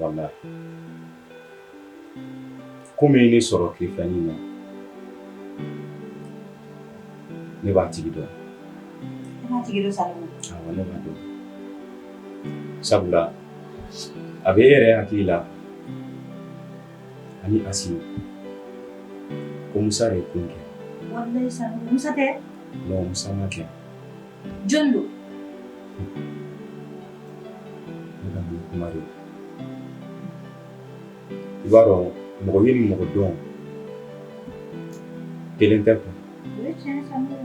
Walahi. Ko min ye ne sɔrɔ tile filanin na, ne b'a tigi dɔn. I b'a tigi dɔn Sanogo? Awɔ, ne b'a dɔn. Sabula a bɛ e yɛrɛ hakili la ani Asi ko Musa de ye ko in kɛ. Walayi Sanogo, Musa tɛ? Non, Musa m'a kɛ. Jɔn don? Ne ka nin kuma de i b'a dɔn mɔgɔ ye ni mɔgɔ dɔn kelen tɛ quoi. O ye tiɲɛ ye Sanogo.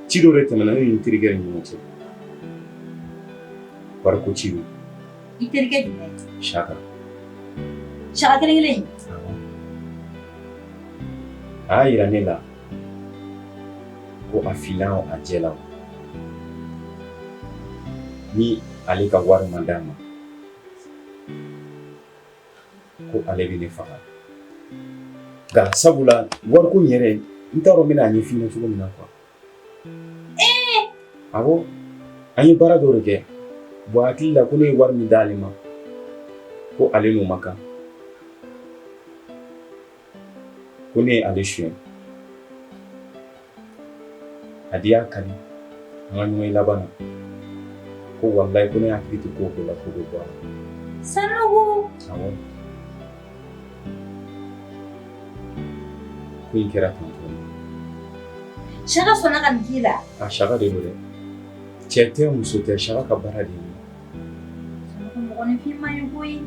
Ci dɔ de tɛmɛna ne ni n terikɛ ni ɲɔgɔn cɛ. Wariko ci don. I terikɛ jumɛn? Saka. Saka kelen kelen in? Awɔ. A y'a yira ne la ko a finna o a jɛla o ni ale ka wari ma d'a ma ko ale bɛ ne faga nka sabula wariko in yɛrɛ n t'a dɔn n bɛna a ɲɛf'i ɲɛna cogo min na quoi. Awɔ, an ye baara dɔ de kɛ bon a hakili la ko ne ye wari min d'ale ma ko ale n'o ma kan ko ne ye ale suɲɛ a di y'a kali an ka ɲɔgɔn ye laban na ko walayi ko ne hakili tɛ ko o ko la k'o bɛ bɔ a la. Sanogo. Awɔ. Ko in kɛra tan tɔ. Saka sɔnna ka nin k'i la? A Saka de don dɛ. Cɛ tɛ muso tɛ Saka ka baara de ye. Sanogo mɔgɔninfin man ɲi koyi.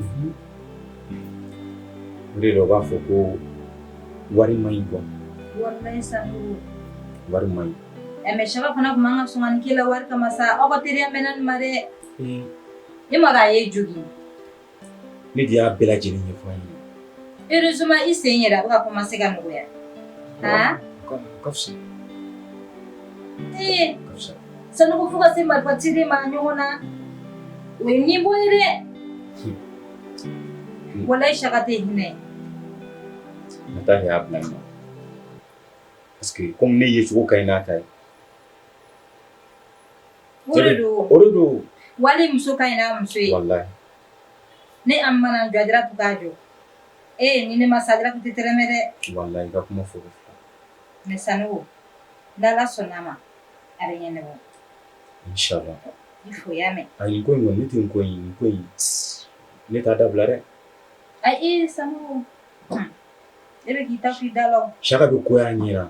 O de la u b'a fɔ ko wari man ɲi quoi. Walayi Sanogo. Wari man ɲi. Ɛ mais Saka fana tun man ka sɔn ka nin k'i la wari kama sa. Aw ka teriya mɛnna nin ma dɛ. I ma dɔn a y'e jogin. Ne de y'a bɛɛ lajɛlen ɲɛfɔ a ɲɛna. Heureusement i sen yɛrɛ a bɛ ka commencer ka nɔgɔya. Han? O ka fisa. Ee! O ka fisa. Sanogo fo ka se marifa ci de ma ɲɔgɔn na. O ye ni bɔ ye dɛ. Walayi Saka tɛ hinɛ. Nata de y'a bila nin na. Parce que comme ne yecogo ka ɲi n'a ta ye. O de don. O de don. Wali muso ka ɲi n'a muso ye. Walayi. Ne an mana jɔ Ajaratu k'a jɔ. Ee ni ne ma sa Ajaratu tɛ tɛrɛmɛ dɛ. Walayi i ka kuma fɔ ko fila. Mais Sanogo n'Ala sɔnn'a ma a bɛ ɲɛnabɔ. Inchallah. I fo i y'a mɛn. Ayi nin ko in kɔni ne tɛ nin ko in nin ko in ne t'a dabila dɛ. Ayi Sanogo e bɛ k'i ta f'i da la o. Saka bɛ ko y'a ɲɛna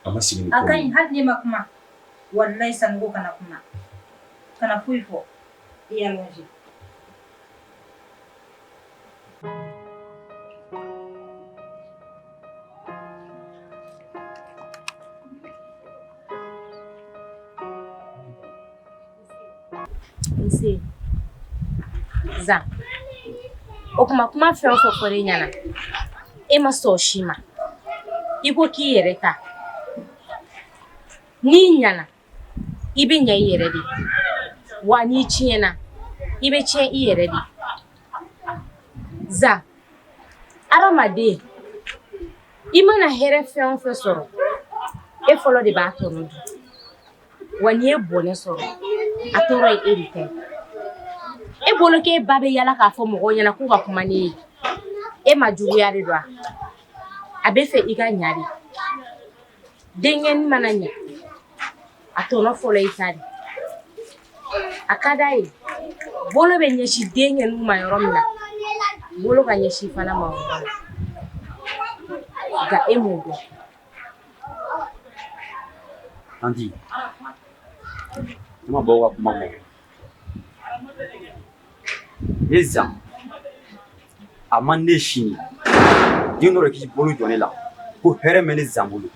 a ma sigi ni ko A ka min ɲi ye. hali n'i ma kuma walayi Sanogo kana kuma kana foyi fɔ i allongé. Nse Zan o tuma kuma fɛn o fɛn fɔra e ɲɛna e ma sɔn o si ma i ko k'i yɛrɛ ta n'i ɲana i bɛ ɲɛ i yɛrɛ de wa n'i tiɲɛna i bɛ tiɲɛ i yɛrɛ de Zan adamaden i mana hɛrɛ fɛn o fɛn sɔrɔ e fɔlɔ de b'a tɔnɔ dun wa n'i ye bɔnɛ sɔrɔ a tɔɔrɔ ye e de ta ye e bolo k'e ba bɛ yala k'a fɔ mɔgɔw ɲɛna k'u ka kuma n'e ye e ma juguya de don wa a bɛ fɛ i ka ɲa de denkɛnin mana ɲa a tɔnɔ fɔlɔ i ta de a ka d'a ye bolo bɛ ɲɛsin denkɛninw ma yɔrɔ min na bolo ka ɲɛsin fana ma o yɔrɔ la nka e m'o dɔn. Tanti ne ma bɔ aw ka kuma kɔ ne Zan a man ne sini den dɔ de k'i bolo jɔ ne la ko hɛrɛ bɛ ne Zan bolo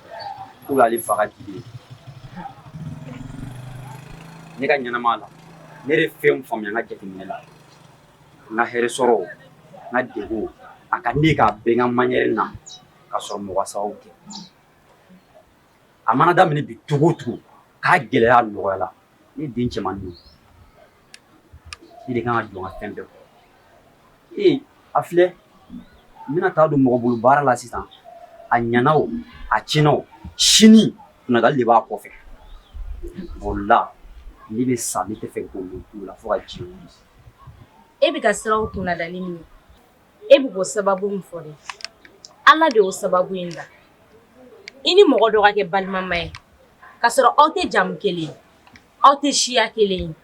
k'o y'ale fa ka jigi ye ne ka ɲɛnamaya la ne yɛrɛ fɛn faamuya n ka jateminɛ la n ka hɛrɛ sɔrɔ n ka degun a ka ne k'a bɛn n ka manière na ka sɔrɔ mɔgɔ sababu tɛ a mana daminɛ bi cogo o cogo k'a gɛlɛya nɔgɔya la ne den cɛmannin don ne de kan ka jɔ n ka fɛn bɛɛ kɔrɔ ee a filɛ n bɛna taa don mɔgɔ bolo baara la sisan a ɲɛna o a tiɲɛna o sini kunnadali de b'a kɔfɛ o la ne bɛ sa ne tɛ fɛ k'o tu la fo ka diɲɛ wuli. E bɛ ka siran o kunnadali min ye, e bɛ k'o sababu min fɔ dɛ, Ala de y'o sababu in da. I ni mɔgɔ dɔ ka kɛ balimama ye, k'a sɔrɔ aw tɛ jamu kelen ye, aw tɛ siya kelen ye.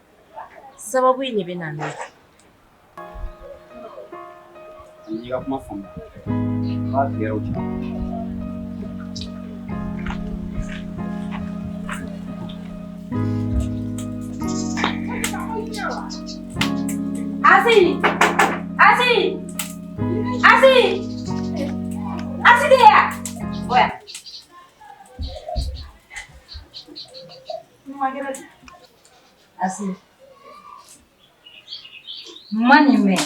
Sababu in de bɛ na n'o ye. N y'i ka kuma faamu. N b'a fiyɛrɛw ci. Asi! Asi! Asi! Asi de ya! Bɔ yan. Asi. N ma nin mɛn.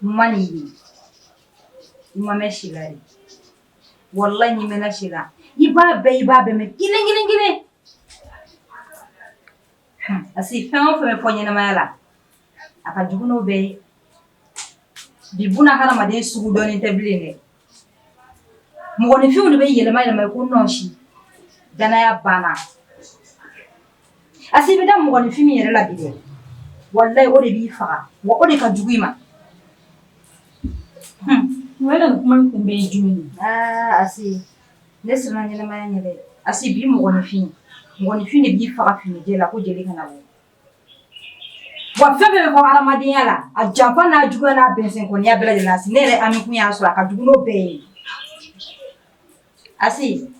N ma nin ye. I ma mɛn si la de. Walayi n'i mɛnna si la. I b'a bɛɛ i b'a bɛɛ mɛn kelen kelen kelen. Asi fɛn o fɛn bɛ fɔ ɲɛnamaya la, a ka jugu n'o bɛɛ ye. Bi buna hadamaden sugu dɔnnen tɛ bilen dɛ. Mɔgɔninfinw de bɛ yɛlɛma yɛlɛma i ko nɔsi. Danaya banna. Asi i bɛ da mɔgɔninfin min yɛrɛ la bi dɛ, walayi o de b'i faga wa o de ka jugu i ma. Wala nin kuma in kun bɛ ye jumɛn ye? Aa Asi, ne siranna ɲɛnamaya ɲɛ dɛ. Asi bi mɔgɔninfin, mɔgɔninfin de b'i faga finijɛ la ko jeli kana bɔ. Wa fɛn fɛn bɛ fɔ hadamadenya la, a janfa n'a juguya n'a bɛnsɛnkɔniya bɛɛ lajɛlen Asi ne yɛrɛ Ami kun y'a sɔrɔ a ka jugu n'o bɛɛ ye. Asi,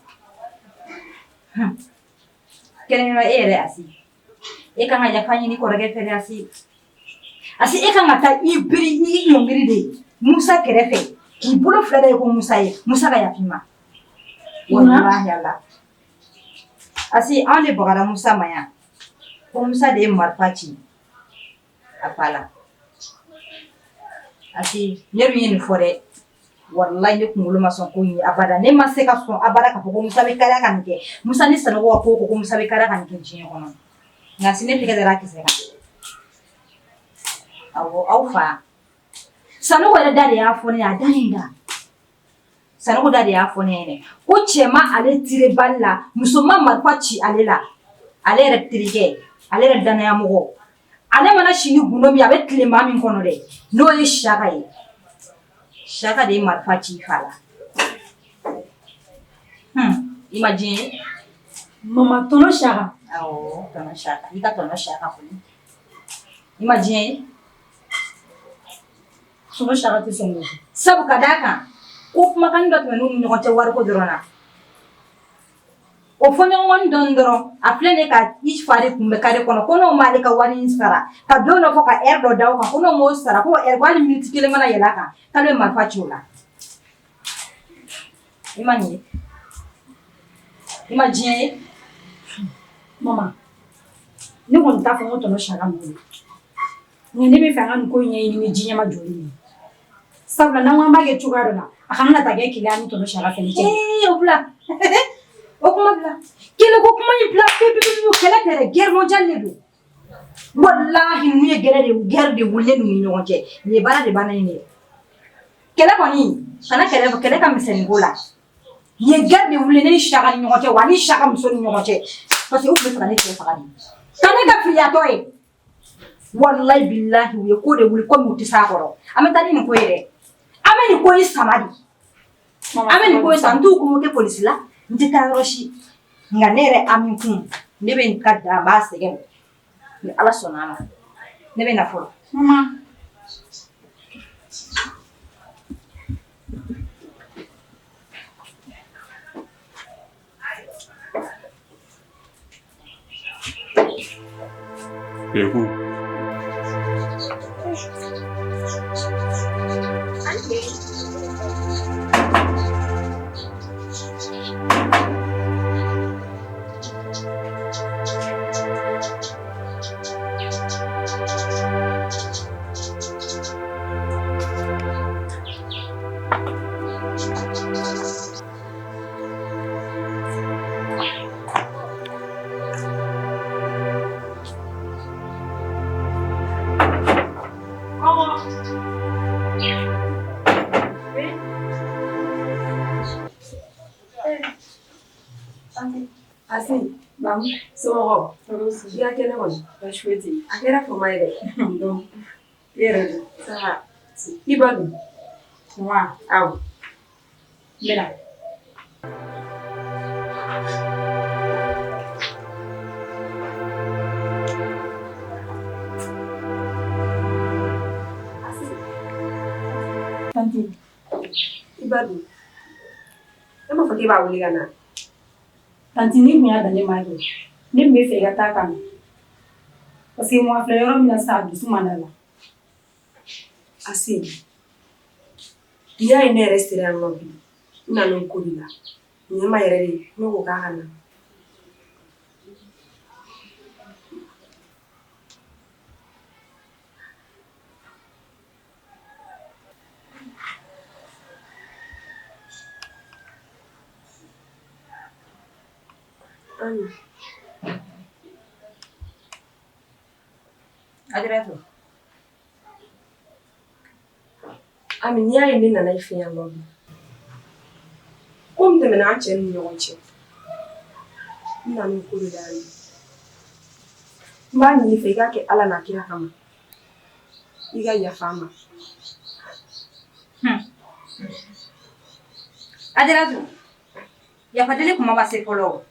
kɛrɛnkɛrɛnnenya e yɛrɛ Asi, e kan ka yafa ɲini kɔrɔkɛ fɛ dɛ Asi. Asi e kan ka taa i biri i ɲɔngiri de Musa kɛrɛfɛ k'i bolo fila da i ko Musa ye, Musa ka yafa i ma. Walahi Ala. Asi anw de bagara Musa ma yan. Ko Musa de ye marifa ci a fa la. Asi ne dun ye nin fɔ dɛ. Walayi ne kunkolo ma sɔn ko in ye abada. Ne ma se ka sɔn abada k'a fɔ ko Musa bɛ kariya ka nin kɛ. Musa ni Sanogo ka ko ko Musa bɛ kariya ka nin kɛ diɲɛ kɔnɔ. Nka Asi ne tɛgɛ dara a kisɛ kan. Awɔ aw fa. Sanogo yɛrɛ da de y'a fɔ ne ye a da nin da. Sanogo da de y'a fɔ ne ɲɛnɛ ko cɛ ma ale tire balle la, muso ma marifa ci ale la. Ale yɛrɛ terikɛ, ale yɛrɛ danayamɔgɔ. Ale mana si ni gundo min ye, a bɛ tile maa min kɔnɔ dɛ, n'o ye Siyaka ye. Siyaka de ye marifa ci i fa la. I ma diɲɛ ye? Mama tɔnɔ Siyaka. Awɔ, tɔnɔ Siyaka. I ka tɔnɔ Siyaka kɔni. I ma diɲɛ ye? Tɔnɔ Siyaka tɛ sɔn k'o kɛ. Sabu ka d'a kan, ko kumakan dɔ tɛmɛn'u ni ɲɔgɔn cɛ wariko dɔrɔn na. O fɔɲɔgɔnkɔni dɔɔni dɔrɔn, a filɛ nin ye ka i fa de kun bɛ kare kɔnɔ ko n'o m'ale ka wari in sara, ka don dɔ fɔ ka heure dɔ da o kan ko n'o m'o sara ko heure ko hali minute kelen mana yɛlɛ a kan k'ale bɛ marifa ci o la. I ma nin ye? I ma diɲɛ ye? Mama, ne kɔni t'a fɔ ko tɔnɔ Siyaka nɔ don. Nka ne bɛ fɛ an ka nin ko in ɲɛɲini ni ji ɲɛmajɔlen ye. Sabula n'an ko an b'a kɛ cogoya dɔ la, a kana na taa kɛ keleya ni tɔnɔ Siyaka fɛnɛ cɛ. Ee o bila. O kuma bila. Kɛlɛ ko kuma in bila pewu pewu pewu kɛlɛ tɛ dɛ guerre mondiale de don. Walahi ninnu ye guerre de guerre de wulilen n'u ni ɲɔgɔn cɛ. Nin ye baara de bannen ye. Kɛlɛ kɔni kana kɛlɛ kɛlɛ ka misɛn nin ko la. Nin ye guerre de wulilen ne ni Siyaka ni ɲɔgɔn cɛ wa ni Siyaka muso ni ɲɔgɔn cɛ. Parce que u tun bɛ fɛ ka ne cɛ faga de. Ka ne kɛ filiyatɔ ye. Walayi bilahi u ye ko de wuli komi u tɛ s'a kɔrɔ. An bɛ taa ni nin ko ye dɛ. An bɛ nin ko in sama de. An bɛ nin ko in sama n t'u convoquer polisi la n tɛ taa yɔrɔ si. Nka ne yɛrɛ Ami kun ne bɛ n ka da n b'a sɛgɛn ni Ala sɔnna a ma. Ne bɛ na fɔlɔ. Mama. Kirikou. Asi, bamu, somɔgɔw? I ka kɛnɛ kɔni? Baasi foyi tɛ yen. A kɛra fama ye dɛ. I yɛrɛ dun? Ça va. I ba dun? Wa. Awɔ. N bɛ na. Tanti, i ba dun? E m'a fɔ k'e b'a wele ka na. Tanti ni kun y'a dan ne m'a kɛ. Ne tun bɛ fɛ i ka taa ka na. Parce que mɔgɔ filɛ yɔrɔ min na sisan a dusu man d'a la. Asi, n'i y'a ye ne yɛrɛ sera yan nɔ bi, n nana o ko de la. Ɲɛma yɛrɛ de, ne ko k'a ka na. Ami. Ajaratu. Ami, n'i y'a ye ne nana i fɛ yan nɔ bi, ko min tɛmɛna an cɛ ni ɲɔgɔn cɛ, n nana o ko de la yan nɔ. N b'a ɲini i fɛ i k'a kɛ Ala n'a kira kama. I ka yafa n ma. Ajaratu, yafadeli kuma ma se fɔlɔ o.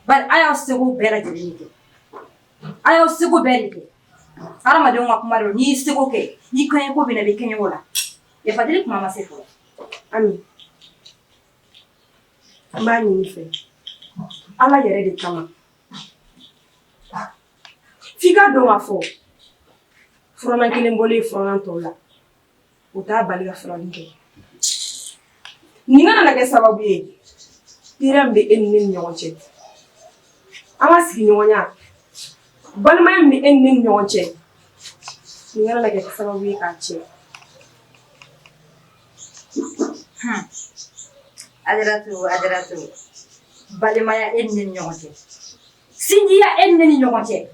Bari a y'aw seko bɛɛ lajɛlen kɛ. A y'aw seko bɛɛ de kɛ. Hadamadenw ka kuma don, n'i y'i seko kɛ, n'i kɛɲɛ ko bɛ na, i bɛ kɛɲɛ o la. Yafadeli kuma ma se fɔlɔ. Ami, n b'a ɲini i fɛ Ala yɛrɛ de kama. F'i ka dɔn k'a fɔ furanna kelen bɔlen furanna tɔw la, o t'a bali ka furanni kɛ. Nin kana na kɛ sababu ye teriya min bɛ e ni ne ni ɲɔgɔn cɛ, an ka sigiɲɔgɔnya, balimaya min bɛ e ni ne ni ɲɔgɔn cɛ, nin kana na kɛ sababu ye k'a tiɲɛ. Ajaratu, Ajaratu, balimaya e ni ne ni ɲɔgɔn cɛ, sinjiya e ni ne ni ɲɔgɔn cɛ,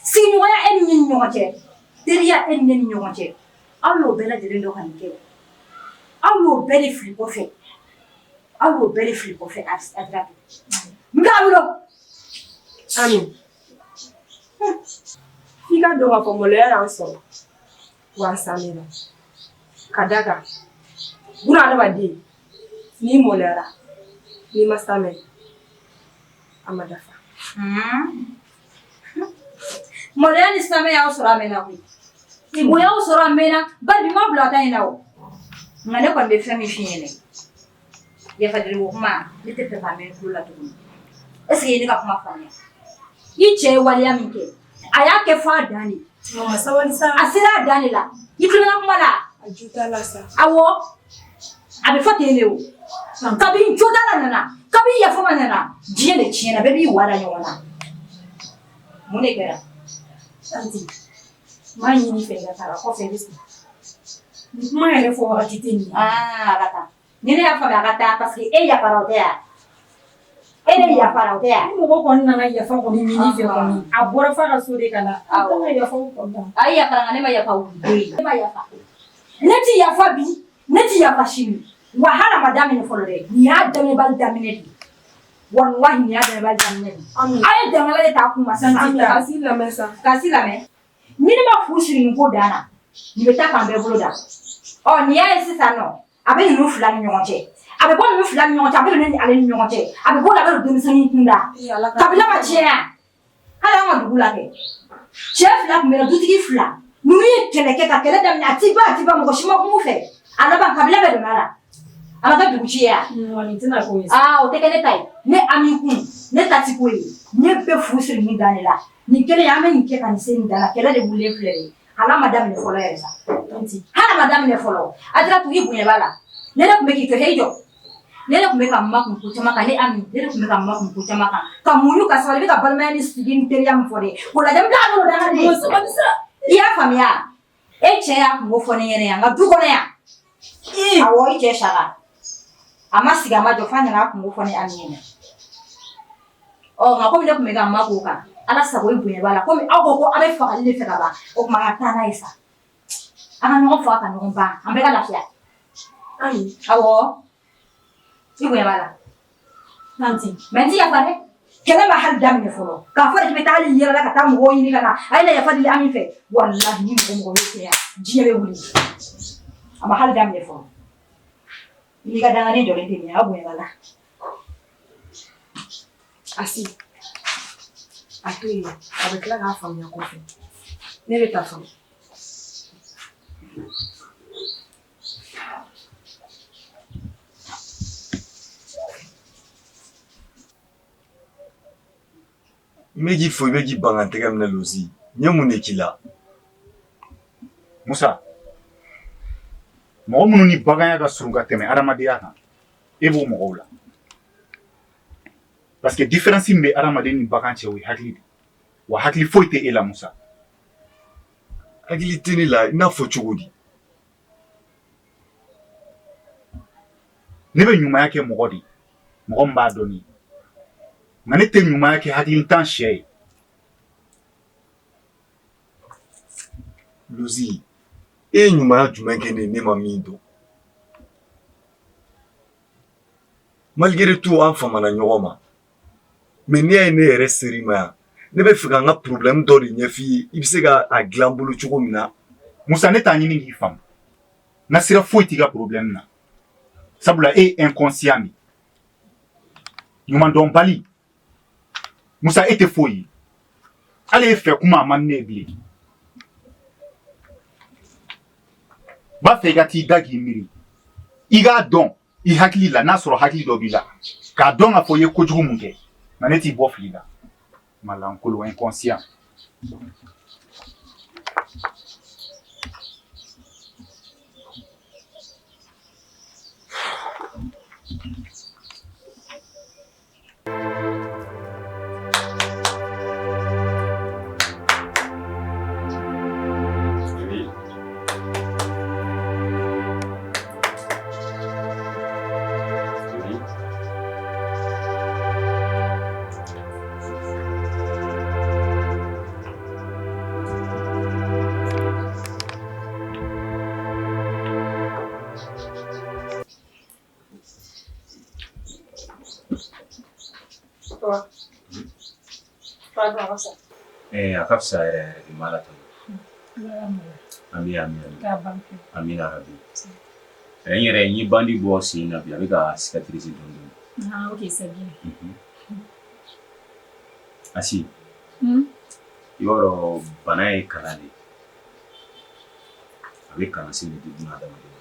sigiɲɔgɔnya e ni ne ni ɲɔgɔn cɛ, teriya e ni ne ni ɲɔgɔn cɛ, aw y'o bɛɛ lajɛlen dɔn ka nin kɛ. Aw y'o bɛɛ de fili kɔfɛ. Aw y'o bɛɛ de fili kɔfɛ, Ajaratu. N k'a wolo. Ami, f'i ka dɔn k'a fɔ maloya y'an sɔrɔ wa an sanuyara. Ka d'a kan, buna hadamaden, n'i maloyara, n'i ma samɛ, a ma dafa. Maloya ni samɛ y'aw sɔrɔ a mɛnna koyi. O y'aw sɔrɔ a mɛnna, bari bi ma bila ta in na o. Nka ne kɔni bɛ fɛn min f'i ɲɛna, yafadeli ko kuma, ne tɛ fɛ k'a mɛn i tulo la tuguni. Est ce que i ye ne ka kuma faamuya? I cɛ ye waleya min kɛ, a y'a kɛ f'a dan de. Mama sabali sa. A sera a dan de la. I tulo bɛ n ka kuma la? A ju t'a la sa. Awɔ. A bɛ fɔ ten de o. Kabini jo t'a la nana, kabini yafama nana, diɲɛ de tiɲɛna, bɛɛ b'i wa da ɲɔgɔn na. Mun de kɛra? Tanti, n b'a ɲini i fɛ i ka taa kɔfɛ i bɛ segin. Nin kuma yɛrɛ fɔ wagati tɛ nin ye. Aa, a ka taa. Ni ne y'a faamuya a ka taa parce que e yafara o tɛ yan. E de yafara o tɛ yan. Ni mɔgɔ kɔni nana yafa kɔni ɲini i fɛ kɔni, a bɔra f'a ka so de ka na. An kan ka yafa o kɔni na. A ye yafara nka ne ma yafa o don. Ne ma yafa. Ne ti yafa bi, ne ti yafa sini. Wa hali a ma daminɛ fɔlɔ dɛ. Nin y'a daminɛbali daminɛ de ye. Walahi nin y'a daminɛbali daminɛ de ye. A ye dangala de ta a kun ma sisan. Tanti, a si lamɛn sa. K'a si lamɛn. Ni ne ma fu siri nin ko dan na, nin bɛ taa k'an bɛɛ bolo dan. Ɔ nin y'a ye sisan nɔ, a bɛ ninnu fila ni ɲɔgɔn cɛ. A bɛ bɔ ninnu fila ni ɲɔgɔn cɛ, a bɛ don ne ni ale ni ɲɔgɔn cɛ. A bɛ bɔ o la, a bɛ don denmisɛnnin kun da. Kabila ma tiɲɛ yan. Hali an ka dugu la kɛ. Cɛ fila tun bɛ yen, dutigi fila. Ninnu ye kɛlɛ kɛ ka kɛlɛ daminɛ, a ti ban, a ti ban, mɔgɔ si ma kuma u fɛ. A laban kabila bɛɛ donna a la. A ma kɛ dugu ci ye wa? Nin tɛna k'o ye. Aa, o tɛ kɛ ne ta ye. Ne Ami kun, ne ta ti k'o ye. Ne bɛ fu siri nin dan de la. Nin kelen an bɛ nin kɛ ka nin se nin dan la. Kɛlɛ de wulilen filɛ nin ye. Hali a ma daminɛ fɔlɔ yɛrɛ sa. Hali a ma daminɛ fɔlɔ. Ajaratu, i bonya b'a la. Ne de tun bɛ k'i to i jɔ. Ne de tun bɛ ka makun ko caman kan. Ne Ami, ne de tun bɛ ka makun ko caman kan. Ka muɲu ka sabali, i bɛ ka balimaya ni sigi ni teriya min fɔ dɛ. O lajɛ, n bila ka n'o danga de. Sabali sa. I y'a faamuya? E cɛ y'a kungo fɔ ne ɲɛna yan, n ka du kɔnɔ yan. Awɔ, i cɛ sara. A ma sigi, a ma jɔ, f'a nana a kungo fɔ ne Ami ɲɛna. Ɔ nka komi ne tun bɛ ka makun o kan, Ala sago i bonya b'a la. Komi aw ko ko aw bɛ fagali de fɛ ka ban, o tuma an ka taa n'a ye sa. An ka ɲɔgɔn faga ka ɲɔgɔn ban, an bɛɛ ka lafiya. Ami. Awɔ. I bonya b'a la. Tanti. Mais n ti yafa dɛ. Kɛlɛ ma hali daminɛ fɔlɔ. K'a fɔ de k'i bɛ taa hali yɛlɛ la ka taa mɔgɔw ɲini ka na. A ye na yafa deli Ami fɛ. Walahi ni mɔgɔ mɔgɔ y'o kɛ yan, diɲɛ bɛ wuli. A ma hali daminɛ fɔlɔ. I n'i ka dangaden jɔlen tɛ nin ye, a bonya b'a la. Asi, a to yen, a bɛ tila k'a faamuya kɔfɛ. Ne bɛ taa fɔlɔ. N bɛ k'i fo i bɛ k'i ban ka n tɛgɛ minɛ Lozi n ye mun de k'i la Musa mɔgɔ minnu ni baganya ka surun ka tɛmɛ adamadenya kan e b'o mɔgɔw la parce que différence min bɛ adamaden ni bagan cɛ o ye hakili de wa hakili foyi tɛ e la Musa hakili tɛ ne la i n'a fɔ cogo di Ne bɛ ɲumanya kɛ mɔgɔ de ye mɔgɔ min b'a dɔn ne ye nka ne tɛ ɲumanya kɛ hakilintan sɛ ye Lozi e ye ɲumanya jumɛn kɛ ne ne ma min dɔn malgré tout an famana ɲɔgɔn ma mais n'i y'a ye ne yɛrɛ ser'i ma yan ne bɛ fɛ ka n ka problème dɔ de ɲɛf'i ye i bɛ se ka a dilan n bolo cogo min na Musa ne t'a ɲini k'i faamu n ka sira foyi t'i ka problème na sabula e ye inconscient de ye ɲumandɔnbali Musa e tɛ foyi ye hali e fɛ kuma a man di ne ye bilen n b'a fɛ i ka t'i da k'i miiri i k'a dɔn i hakili la n'a sɔrɔ hakili dɔ b'i la k'a dɔn k'a fɔ i ye kojugu mun kɛ nka ne t'i bɔ fili la malankolon inconscient A ka fisa yɛrɛ yɛrɛ de m'Ala tanu. Ami ami ami. Amina rabi. N yɛrɛ n ye bandi bɔ sen na bi a bɛ ka cicatriser dɔɔnin dɔɔnin. Ah, ok, c'est bien. Asi. I b'a dɔn bana ye kalan de ye. A bɛ kalansen de di buna adamaden ma.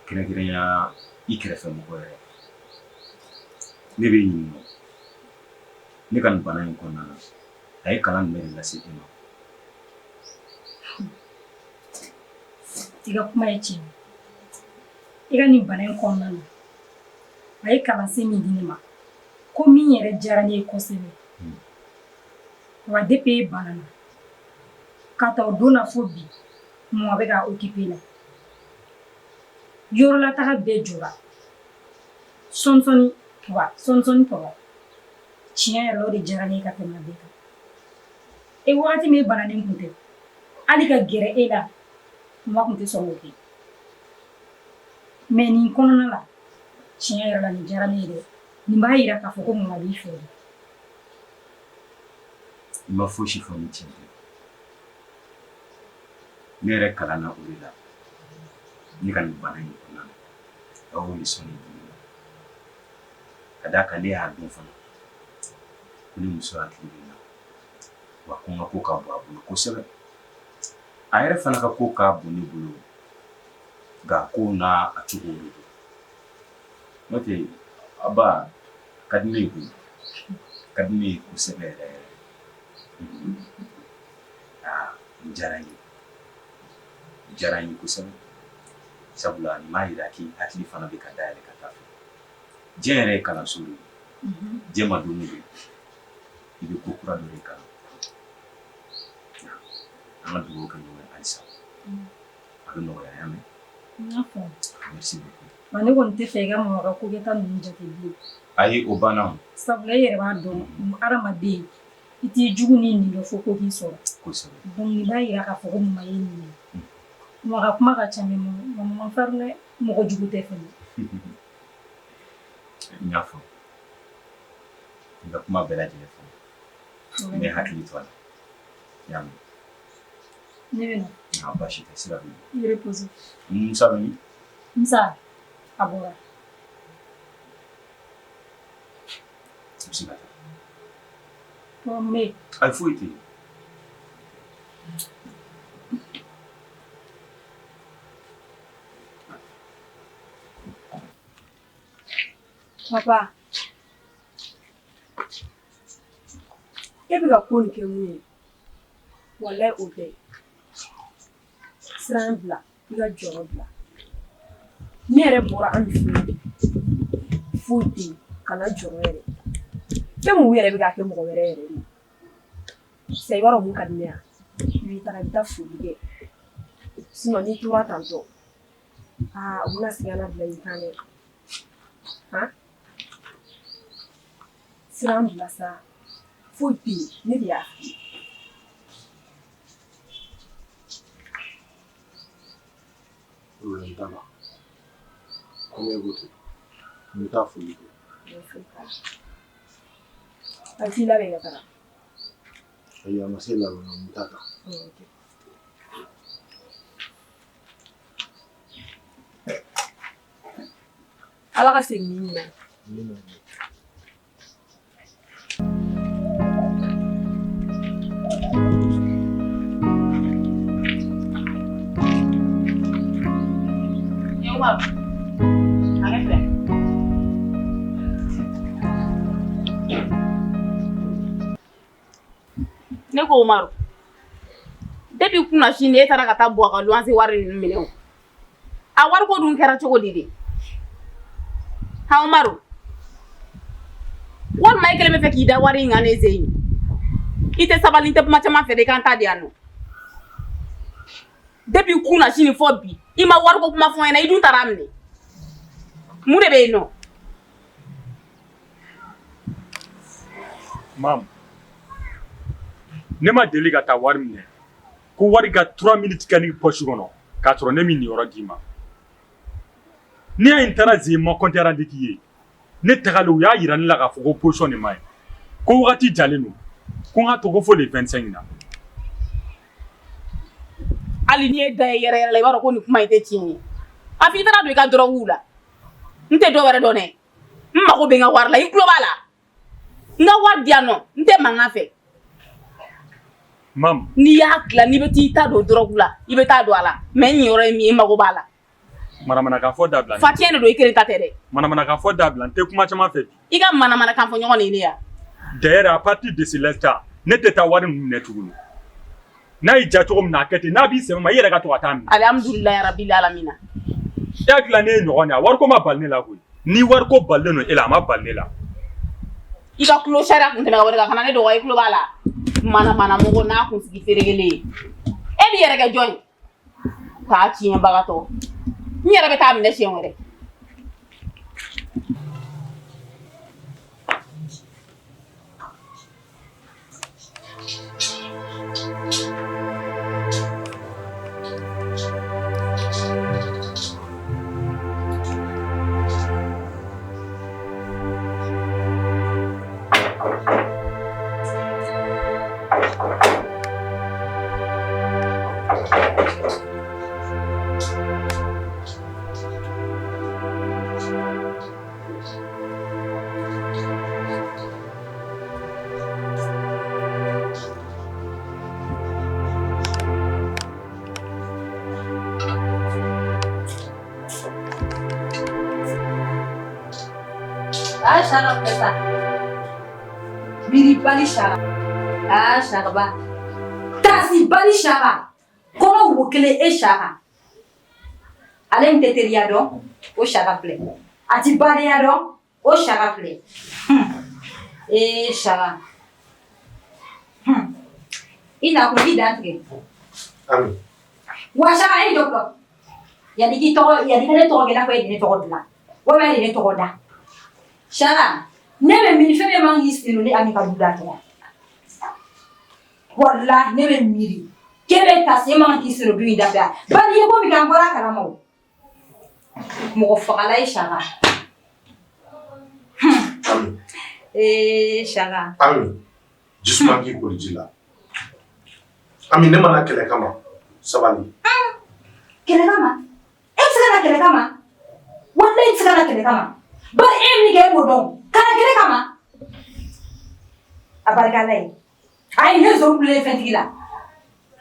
Kɛrɛnkɛrɛnya i kɛrɛfɛ mɔgɔ yɛrɛ. Ne b'i ɲininka. Ne ka nin bana in kɔnɔna na, a ye kalan jumɛn de lase e ma? I ka kuma ye tiɲɛ ye. I ka nin bana in kɔnɔna na, a ye kalansen min di ne ma, ko min yɛrɛ diyara ne ye kosɛbɛ. Wa depuis e banana, ka ta o don na fo bi, mɔgɔ bɛ ka occuper la. Yɔrɔlataga bɛɛ jɔra. Sɔɔni papa, sɔɔni papa. Tiɲɛ yɛrɛ la o de diyara ne ye ka tɛmɛ a bɛɛ kan. E wagati min e bananen tun tɛ, hali ka gɛrɛ e la, mama tun tɛ sɔn k'o kɛ. Mais nin kɔnɔna la, tiɲɛ yɛrɛ la nin diyara ne ye dɛ. Nin b'a jira k'a fɔ ko mama b'i fɛ de. I ma fosi fɔ ni tiɲɛ tɛ. Ne yɛrɛ kalanna o de la ne ka nin bana in kɔnɔna na. A y'o leçon de di ne ma. Ka d'a kan ne y'a dɔn fana ko ne muso hakili bɛ n na wa ko n ka ko ka bon a bolo kosɛbɛ. A yɛrɛ fana ka ko ka bon ne bolo nka ko n'a a cogo de don. N'o tɛ a ba a ka di ne ye koyi. A ka di ne ye kosɛbɛ yɛrɛ yɛrɛ. Aa nin diyara n ye. Nin diyara n ye kosɛbɛ. Sabula nin b'a jira k'i hakili fana bɛ ka dayɛlɛ ka taa fɛ. Diɲɛ yɛrɛ ye kalanso de ye. Diɲɛ ma don o don i bɛ ko kura dɔ de kalan. An ka dugawu kɛ ɲɔgɔn ye halisa. A bɛ nɔgɔya i y'a mɛn? N y'a faamu. Merci beaucoup. Wa ne kɔni tɛ fɛ i ka mama ka kokɛta ninnu jate bilen. Ayi o banna o. Sabula e yɛrɛ b'a dɔn hadamaden i t'i jugu n'i nin dɔn fo ko k'i sɔrɔ. Kosɛbɛ. Donc nin b'a jira k'a fɔ ko mama y'i nin ye. Mama ka kuma ka ca mais mama man farin dɛ mɔgɔ jugu tɛ fɛnɛ. N y'a faamu. I ka kuma bɛɛ lajɛlen faamu. N bɛ hakili to a la. I y'a mɛn? Ne bɛ na. Aa baasi tɛ, sira b'i bolo. I reposer. Musa bɛ min? Musa, a bɔra. I bɛ se ka taa. Papa, mun bɛ yen? Ayi, foyi tɛ yen. Papa, e bɛ ka ko nin kɛ mun ye walayi o tɛ siran bila i ka jɔrɔ bila ne yɛrɛ bɔra an fɛ yen foyi tɛ yen kana jɔrɔ yɛrɛ fɛn mun yɛrɛ bɛ k'a kɛ mɔgɔ wɛrɛ yɛrɛ ye sisan i b'a dɔn mun ka di ne ye i b'i taga i bɛ taa foli kɛ sinon n'i tora tantɔ aa u bɛna segin ka na bila i kan dɛ han siran bila sa foyi tɛ yen ne de y'a f'i ye. Problème t'a la. Komi e ko ten, n bɛ taa foli kɛ. A t'i labɛn ka taga. Ayi, a ma se labɛn na, n bɛ taa ta. Ala ka segin n'i ɲuman ye. Amina. Ne ko Umaru depuis kunasini e taara ka taa Buwa ka luwanse wari ninnu minɛ o a wariko dun kɛra cogo di de ha Umaru walima e kelen bɛ fɛ k'i da wari in kan ne sen in i tɛ sabali n tɛ kuma caman fɛ dɛ i ka n ta di yan nɔ depuis kunasini fɔ bi i ma wariko kuma fɔ n ɲɛna i dun taara a minɛ mun de bɛ yen nɔ Mamu ne ma deli ka taa wari minɛ ko wari ka 3 minutes kɛ ne poche kɔnɔ k'a sɔrɔ ne m'i niyɔrɔ d'i ma n'i y'a ye n taara zen ma compte rendu k'i ye ne tagalen u y'a yira ne la k'a fɔ ko position de ma ɲi ko wagati jalen don ko n ka to ko fo le 25 na hali n'i ye da ye yɛrɛ yɛrɛ la i b'a dɔn ko nin kuma in tɛ tiɲɛ ye a f'i taara don i ka dɔrɔguw la n tɛ dɔ wɛrɛ dɔn dɛ n mago bɛ n ka wari la i tulo b'a la n ka wari di yan nɔ n tɛ mankan fɛ Mamu n'i y'a tila n'i bɛ t'i ta don dɔrɔgu la i bɛ taa don a la mais n niyɔrɔ ye min ye n mago b'a la manamanakan fɔ dabila facɛn de don i kelen ta tɛ dɛ manamanakan fɔ dabila n tɛ kuma caman fɛ bi i ka manamanakan fɔ ɲɔgɔn de ye ne ya d'ailleurs à partir de ce l'instant ne tɛ taa wari ninnu minɛ tuguni n'a y'i diya cogo min na a kɛ ten n'a b'i sɛbɛ ma i yɛrɛ ka to ka taa minɛ alihamudulilayi rabili alamina e hakili la ne ye ɲɔgɔn de ye a wariko ma bali ne la koyi ni wariko balilen don e la a ma bali ne la i ka kulo sariya kun tɛmɛ ka wari kan kana ne dɔgɔ i tulo b'a la manamana mɔgɔ n'a kunsigi ferekelen ye e b'i yɛrɛ kɛ jɔn ye k'a tiɲɛbagatɔ n yɛrɛ bɛ taa minɛ siɲɛ wɛrɛ Aa saka filɛ sa miiribali saka aa sakaba tasibali saka kɔnɔ wo kelen e saka ale in tɛ teriya dɔn o saka filɛ a ti badenya dɔn o saka filɛ ee saka i na kun i dan tigɛ wa saka e jɔ fɔlɔ yanni k'i tɔgɔ yanni ka ne tɔgɔ kɛ i n'a fɔ e de ne tɔgɔ dilan walima e de ne tɔgɔ da saka ne bɛ miiri fɛn min man k'i sen don ne Ami ka du da fɛ walahi ne bɛ miiri k'e bɛ taa se e man k'i sen don du in da fɛ bari i ye ko min kɛ an bɔra a kalama o mɔgɔ fagala ye saka Ee Saka. Ami, jisuma k'i koli ji la. Ami, ne ma na kɛlɛ kama. Sabali. Kɛlɛ kama? E tɛ se ka na kɛlɛ kama? Walayi i tɛ se ka na kɛlɛ kama. Bari e ye min kɛ e b'o dɔn. Ka na kɛlɛ kama. A barika Ala ye. Ayi ne zon kulen fɛntigi la.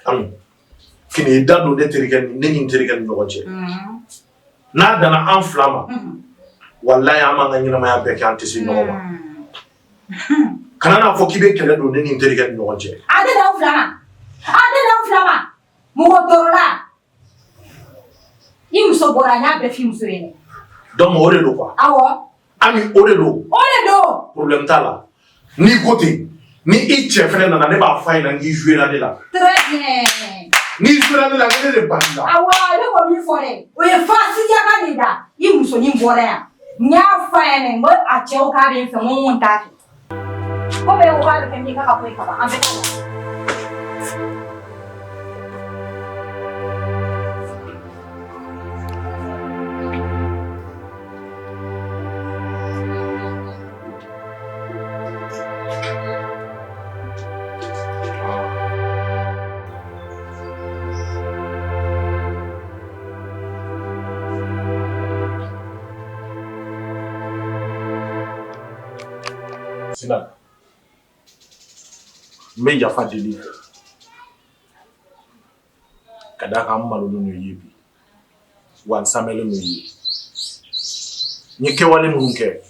Ami, kan'i da don ne terikɛ ni ne ni n terikɛ ni ɲɔgɔn cɛ. N'a danna an fila ma, walayi an b'an ka ɲɛnamaya bɛɛ kɛ an tɛ se ɲɔgɔn ma. Kana n'a fɔ k'i bɛ kɛlɛ don ne ni n terikɛ ni ɲɔgɔn cɛ. A tɛ dan aw fila ma. A tɛ dan aw fila ma. Mɔgɔ tɔɔrɔla. I muso bɔra n y'a bɛɛ f'i muso ye. Donc o de don quoi. Awɔ. Ami o de don. O de don. Problème t'a la. N'i ko ten, ni i cɛ fɛnɛ nana ne b'a f'a ɲɛna k'i joué la ne la. Très bien. N'i joué la ne la, ne de banni la. Awɔ, ne b'o min fɔ dɛ, o ye fasiya de da. I musonin bɔra yan. N y'a f'a ɲɛna n ko a cɛ ko k'a bɛ n fɛ, n ko n t'a fɛ. Komi e ko k'a bɛ kɛ min ye k'a ka bɔ yen ka ban, an bɛ taa. Sina n bɛ yafa deli i fɛ ka d'a kan n malolen don i ye bi wa n samɛlen don i ye n ye kɛwale minnu kɛ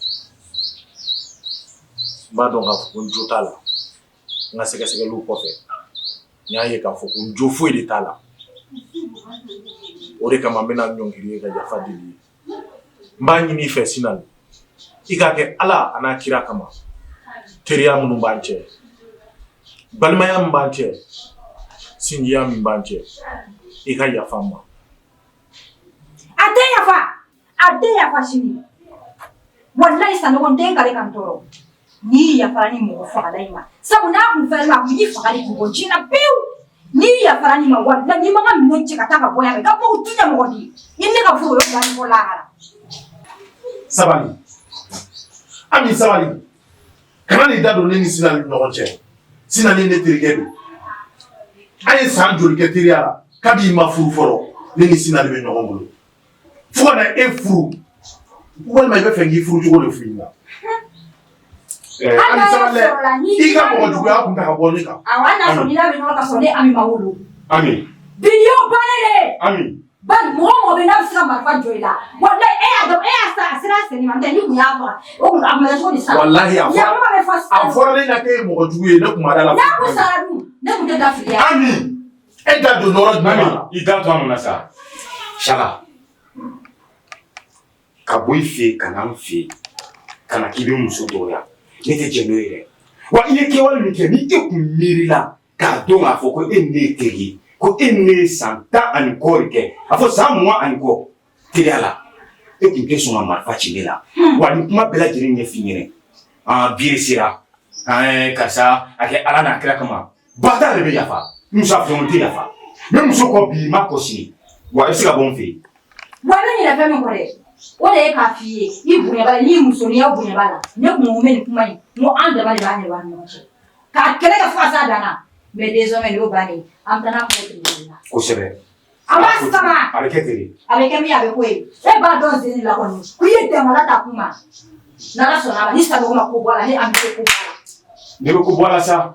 n b'a dɔn k'a fɔ ko n jo t'a la n ka sɛgɛsɛgɛliw kɔfɛ n y'a ye k'a fɔ ko n jo foyi de t'a la o de kama n bɛna n ɲɔngiri ye ka yafa deli i ye n b'a ɲini i fɛ Sinali i k'a kɛ Ala a n'a kira kama teriya minnu b'an cɛ balimaya min b'an cɛ sinjiya min b'an cɛ i ka yafa n ma. A tɛ yafa a tɛ yafa sini walayi Sanogo n tɛ n kale ka n tɔɔrɔ n'i yafara nin mɔgɔ fagala in ma sabu n'a kun fɛrɛ la a kun y'i faga de k'i bɔ diɲɛ na pewu n'i yafara nin ma walayi n'i ma n ka minɛn cɛ ka taa ka bɔ yan i ka bɔ ti ɲɛ mɔgɔ di i ne ka furu o y'o bannen fɔ lahara. Sabali Ami sabali kana n'i da don ne ni Sinali ni ɲɔgɔn cɛ Sinali ne terikɛ don an ye san joli kɛ teriya la kabi i ma furu fɔlɔ ne ni Sinali bɛ ɲɔgɔn bolo fo ka na e furu walima i bɛ fɛ k'i furu cogo de f'i ɲɛna. Hali n'a y'a sɔrɔ la ni i ka mɔgɔ juguya kun ta ka bɔ ne kan. Awɔ hali n'a sɔrɔ n'i n'a bɛ ɲɔgɔn ka sɔrɔ ne Ami ma wolo. Ami. Bi y'o bannen de ye. Ami. Bari mɔgɔ o mɔgɔ bɛ yen n'a bɛ se ka marifa jɔ i la walayi e y'a dɔn e y'a san a sera a senni ma n'o tɛ n'i kun y'a faga o kun a kun bɛ kɛ cogo di sisan. Walahi a fɔra Yakuma bɛ fɔ sisan. a fɔra ne ɲɛna k'e ye mɔgɔ jugu ye ne kun ma da la. N'a kun sara dun ne kun tɛ da fili ya. Ami e da don yɔrɔ jumɛn la. I da to a nɔ na sa. Saka ka bɔ i fɛ yen ka na n fɛ yen ka na k'i bɛ muso dɔgɔya ne tɛ jɛn n'o ye dɛ wa i ye kɛwale min kɛ ni e kun miirila k'a dɔn k'a fɔ ko e ni ne ye teri ye ko e ni ne ye san tan ani kɔ de kɛ a fɔ san 20 ani kɔ teriya la e kun tɛ sɔn ka marifa ci ne la wa nin kuma bɛɛ lajɛlen ɲɛf'i ɲɛna aa bi de sera karisa a kɛ ala n'a kira kama ba ta de bɛ yafa musa fɛn tɛ yafa n bɛ muso kɔ bi n b'a kɔ sini wa i bɛ se ka bɔ n fɛ yen. Wa ne ɲinɛ fɛn min kɔ dɛ o de ye k'a f'i ye i bonya b'a la n'i musoninya bonya b'a la ne kun ko n bɛ nin kuma in n ko an dama de b'a ɲɛnabɔ an ni ɲɔgɔn cɛ k'a kɛlɛ kɛ fo ka s'a dan na mais désormais nin y'o bannen ye an bɛ taa n'a kuma ye tribunal la. Kosɛbɛ. A b'a sama. A bɛ kɛ ten de. A bɛ kɛ min ye a bɛ k'o ye e b'a dɔn sen de la kɔni ko i ye damala ta kun ma n'Ala sɔnna a ma ni Sanogo ma ko bɔ a la ne Ami tɛ ko bɔ a la. Ne bɛ ko bɔ a la sa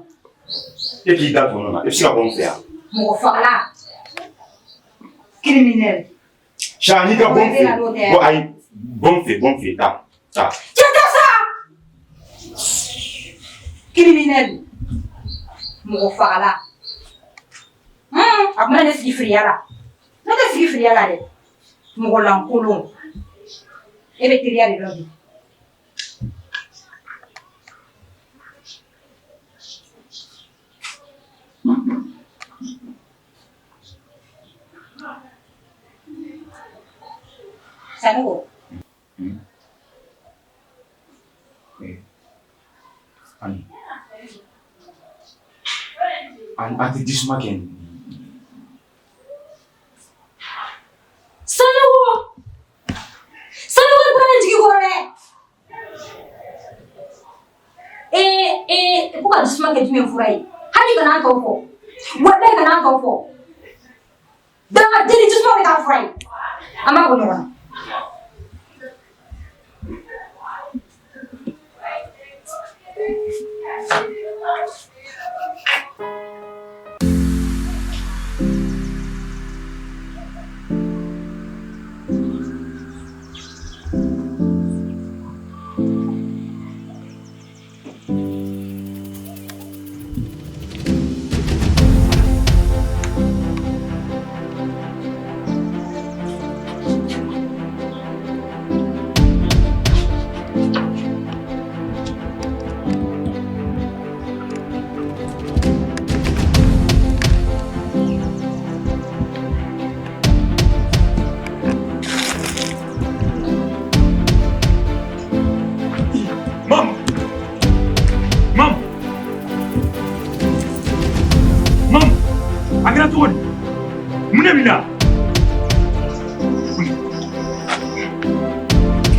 e k'i da to nɔ na i bɛ se ka bɔ n fɛ yan. Mɔgɔ fagala criminel. Sa n'i ka bɔ n fɛ yen bɔ ayi bɔ n fɛ bɔ n fɛ taa taa. Cɛ tɛ sa criminel mɔgɔ fagala. A tun bɛ ne sigi firiya la ne tɛ sigi firiya la dɛ mɔgɔ lankolon e bɛ teriya de dɔn bi. Sanogo. Ami. An tɛ jisuma kɛ nin. Sanogo! Sanogo bɔra ne jigi kɔrɔ dɛ! kan ka kɛ jumɛn fura ye? Hali kana tɔ fɔ. Walayi kana tɔ fɔ. Danga jeli jisuma bɛ k'a fura ye. An b'a bɔ ɲɔgɔn na. Mam! Mam! Mam! A kɛra cogo di? Mun de b'i la?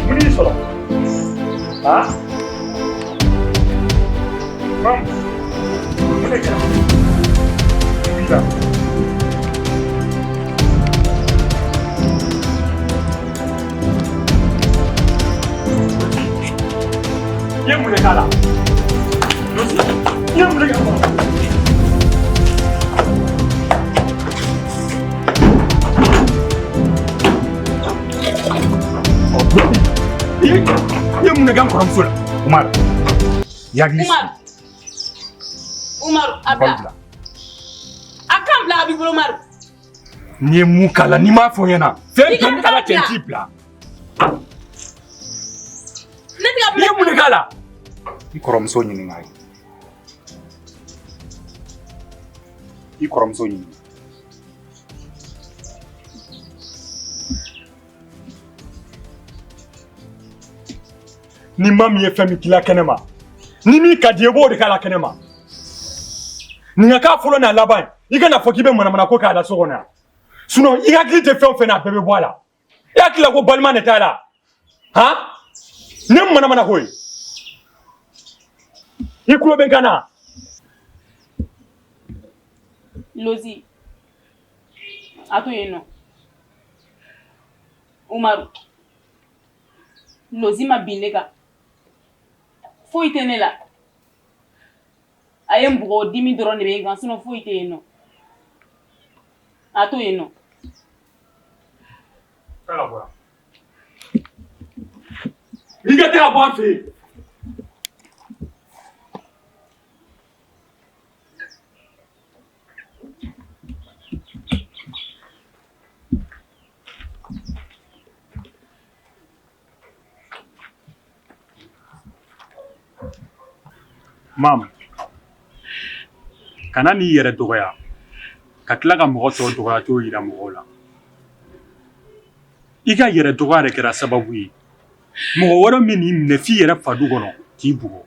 Mun de y'i sɔrɔ? Ha? Mam! Mun de kɛra? Mun b'i la? I ye mun de k'a la? I ye mun de k'a la? I ye mun de kɛ n kɔrɔmuso la? Umaru, i hakili sigi. Umaru, Umaru, a bila. A kan bila a b'i bolo Umaru. N'i ye mun k'a la, n'i m'a fɔ n ɲɛna, fɛn I ka bɛɛ ni Ala cɛ n bila. t'i bila. Ne tɛ ka I ye mun de k'a la? I kɔrɔmuso ɲininka ye. I kɔrɔmuso ɲininka. Ni maa min ye fɛn min k'i la kɛnɛ ma, ni min ka di i ye, i b'o de k'a la kɛnɛ ma. Nin ka k'a fɔlɔ n'a laban ye, i kana fɔ k'i bɛ manamanako k'a la so kɔnɔ yan. Sinon i hakili tɛ fɛn o fɛn na, a bɛɛ bɛ bɔ a la. I hakili la ko balima de t'a la. Han? Ne manamanako ye. I tulo bɛ n kan na. Lozi, a to yen nɔ. Umaru, Lozi ma bin ne kan. Foyi tɛ ne la. A ye n bugɔ, dimi dɔrɔn de bɛ n kan, sinon foyi tɛ yen nɔ. A to yen nɔ. Taa ka bɔ yan. I ka taa ka bɔ an fɛ yen. Mam, kana n'i yɛrɛ dɔgɔya ka tila ka mɔgɔ tɔw dɔgɔya t'o yira mɔgɔw la. I ka yɛrɛ dɔgɔya de kɛra sababu ye mɔgɔ wɛrɛ min n'i minɛ f'i yɛrɛ fadu kɔnɔ k'i bugɔ.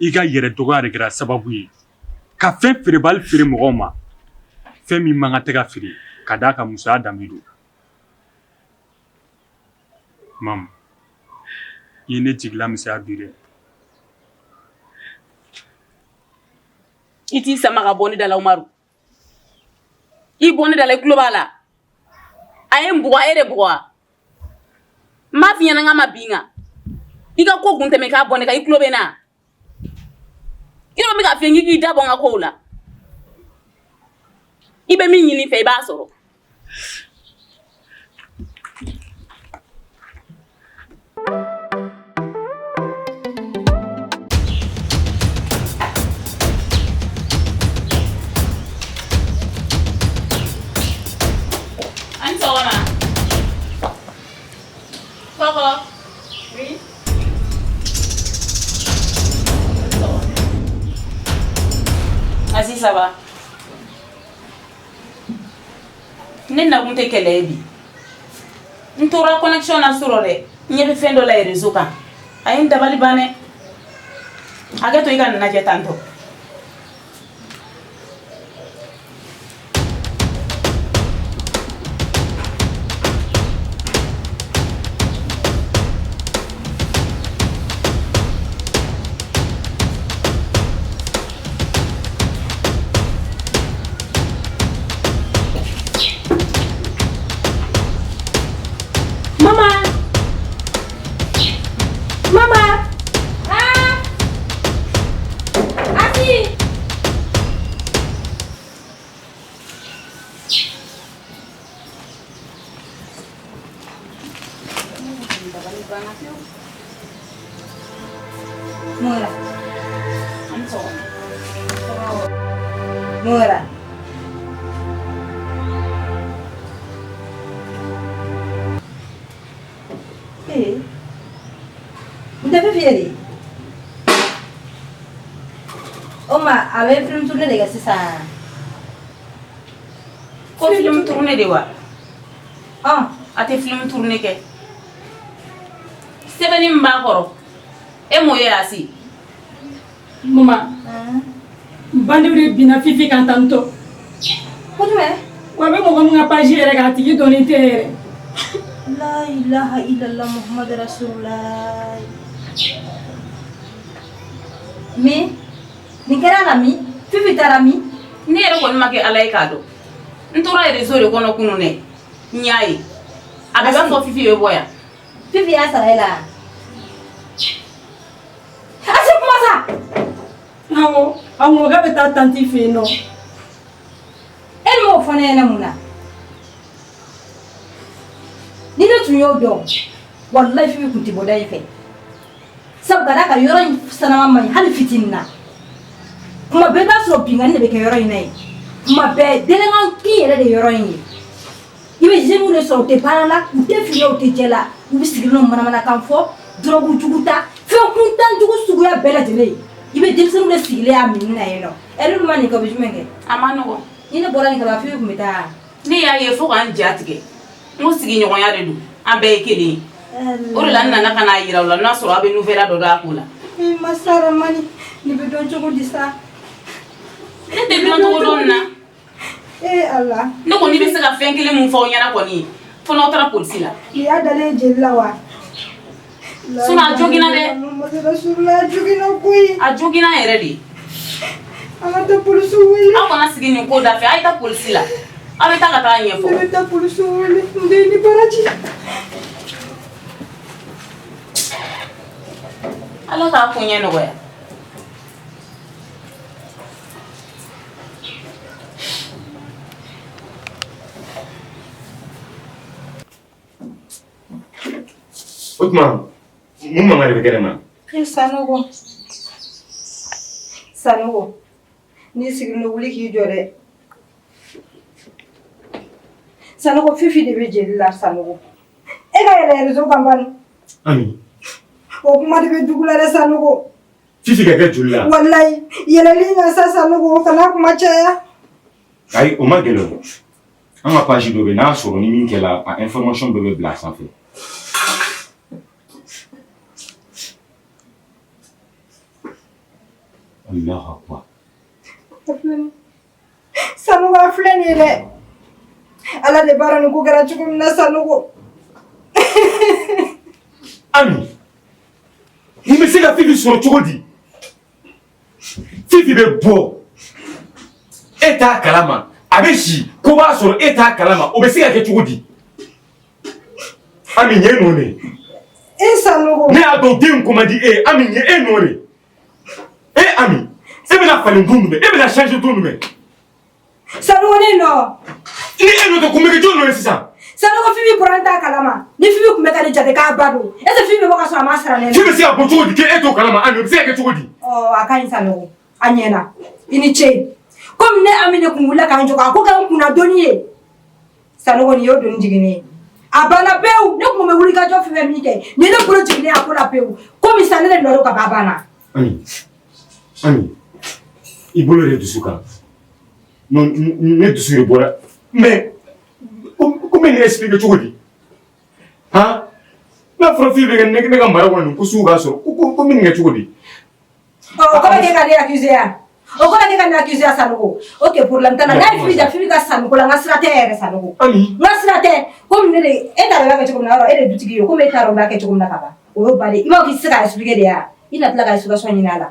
I ka yɛrɛ dɔgɔya de kɛra sababu ye ka fɛn feerebali feere mɔgɔw ma, fɛn min man kan tɛ ka feere ka d'a kan musoya danbe don. Mam, i ye ne jigila misɛnya bi dɛ. I t'i sama ka bɔ ne da la Umaru. I bɔ ne da la, i tulo b'a la. A ye n bugɔ, a ye de bugɔ wa? N b'a f'i ɲɛna n k'a ma bin n kan. I ka ko kun tɛmɛ k'a bɔ ne kan, i tulo bɛ n na. I bɛ k'a f'i ye k'i da bɔ n ka kow la. I bɛ min ɲini n fɛ, i b'a sɔrɔ. An sɔgɔma. Kɔkɔ. Oui. Aziz, ça va? Ne nakun tɛ kɛlɛ ye bi. N tora connexion na sɔrɔ dɛ, n ɲɛ bɛ fɛn dɔ la réseau kan, a ye n dabali ban dɛ. Hakɛ to, i ka nin lajɛ tantɔ. Mun kɛra? Ee, n tɛ Fifi ye de. O ma a bɛ film tourner de kɛ sisan. Ko film tourner de wa? Ɔn. A tɛ film tourner kɛ. Sɛbɛnni min b'a kɔrɔ, e m'o ye Asi? Mama, bandiw de binna Fifi kan tantɔ. Ko jumɛn? Wa a bɛ mɔgɔ min ka page yɛrɛ kan, a tigi dɔnnen tɛ yɛrɛ. La ilaha illallah Muhammad Rasulullah. Min? Nin kɛra la min? Fifi taara min? Ne yɛrɛ kɔni ma kɛ Ala ye k'a dɔn. N tora réseau de kɔnɔ kunun dɛ. N y'a ye. A bɛ b'a fɔ Fifi bɛ bɔ yan. Fifi y'a sara e la? Asi kuma sa! Awɔ, a mɔkɛ bɛ taa tanti fɛ yen nɔ. E m'o fɔ ne ɲɛna mun na? Ni ne tun y'o dɔn, walayi Fifi tun tɛ bɔ da in fɛ. Sabu ka d'a kan yɔrɔ in sanama man ɲi hali fitinin na. Kuma bɛɛ i b'a sɔrɔ binkanni de bɛ kɛ yɔrɔ in na yen. Kuma bɛɛ délinquant kin yɛrɛ de ye yɔrɔ in ye. I bɛ jeunes de sɔrɔ u tɛ baara la, u tɛ fin na, u tɛ jɛ la, u bɛ sigilen don manamanakan fɔ, drogue jugu ta, fɛn kuntan jugu suguya bɛɛ lajɛlen. I bɛ denmisɛnninw de sigilen y'a minni na yen nɔ. Ɛ n'olu ma nin kɛ u bɛ jumɛn kɛ? A ma nɔgɔn. Ni ne bɔra nin kalama Fifi tun bɛ taa. Ne y'a ye fo ka n ja tigɛ. N ko sigiɲɔgɔnya de don, an bɛɛ ye kelen ye. O de la n nana ka n'a jira aw la n'a sɔrɔ aw bɛ nouvelle dɔ dɔn a ko la. Ee masa Ramani, nin bɛ dɔn cogo di sa? Ne tɛ dɔn cogo dɔn nin na. Ee Ala. Ne kɔni bɛ se ka fɛn kelen mun fɔ aw ɲɛna kɔni, fo n'aw taara polisi la. Nin y'a dalen ye jeli la wa? Sinon a joginna dɛ. Rasulullah, a joginna koyi. A joginna yɛrɛ de. An ka taa polisiw wele. Aw kana sigi nin ko da fɛ, a ye taa polisi la. Aw bɛ taa ka taa ɲɛfɔ. Ne bɛ taa polisiw wele. N den ni baraji. Ala k'a koɲɛ nɔgɔya. O tuma mun mankan de bɛ kɛnɛ ma? E Sanogo. Sanogo. N'i sigilen don wuli k'i jɔ dɛ. Sanogo Fifi de bɛ jeli la Sanogo. E ka yɛlɛ réseau kan bani. Ami. O kuma de bɛ dugu la dɛ Sanogo. Fifi ka kɛ joli la? Walayi yɛlɛli in kan sa Sanogo kana kuma caya. Ayi o ma gɛlɛn o. An ka page dɔ bɛ yen n'a y'a sɔrɔ ni min kɛla a information bɛɛ bɛ bila a sanfɛ. Allahu akbar. Sanogo a filɛ nin ye dɛ. Ala de b'a dɔn nin ko kɛra cogo min na Sanogo. Ami, nin bɛ se ka Fifi sɔrɔ cogo di? Fifi bɛ bɔ e t'a kalama, a bɛ si ko b'a sɔrɔ e t'a kalama, o bɛ se ka kɛ cogo di? Ami nin ye nɔ de ye. E Sanogo. Ne y'a dɔn den ko man di e ye, Ami nin ye e nɔ de ye. E Ami, e bɛna falen don jumɛn? E bɛna changer don jumɛn? Sanogo ne nɔ. Ni e nɔ tɛ, kun bɛ kɛ jɔn nɔ ye sisan? Sanogo Fifi bɔra n t'a kalama. Ni Fifi tun bɛ ka ne jate k'a ba don. Est ce que Fifi bɛ bɔ ka sɔrɔ a ma sara ne la? Fifi bɛ se ka bɔ cogo di k'e t'o kalama Ami, o bɛ se ka kɛ cogo di? Ɔ a ka ɲi Sanogo, a ɲɛna. I ni ce. Komi ne Ami de kun wulila k'an jɔ k'a ko kɛ n kunna doni ye. Sanogo nin y'o doni jiginnen ye. A banna pewu, ne kun bɛ wuli ka jɔ fɛn fɛn min kɛ, nin ye ne bolo jiginnen ye a ko la pewu. Komi sisan ne de nɔ don ka ban a banna. Ami, Ami, i bolo de dusu kan. Non, ne dusu de bɔra. Mais ko n bɛ nin expliquer cogo di? Han? N'a fɔra Fifi bɛ kɛ ne ka mara kɔnɔ nin ko sugu k'a sɔrɔ, ko n bɛ nin kɛ cogo di? Ɔ o kɔrɔ k'e ka ne accuser yan. O kɔrɔ k'e ka ne accuser yan Sanogo. Ok problème t'a la. N'a ye Fifi ja Fifi ka sanuko la n ka sira tɛ yɛrɛ Sanogo. Ami. N ka sira tɛ. Komi ne de e t'a dɔn i b'a kɛ cogo min na yɔrɔ e de ye dutigi ye komi e t'a dɔn i b'a kɛ cogo min na ka ban. O y'o bannen ye. I b'a fɔ k'i tɛ se k'a expliquer de ya? I na tila ka explication ɲini a la.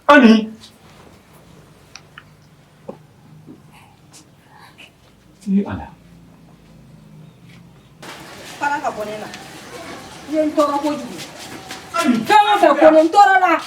Ami. Ni Ala. Fara ka bɔ ne na. I ye n tɔɔrɔ kojugu. Fɛn o fɛn ko ne n tɔɔrɔ la.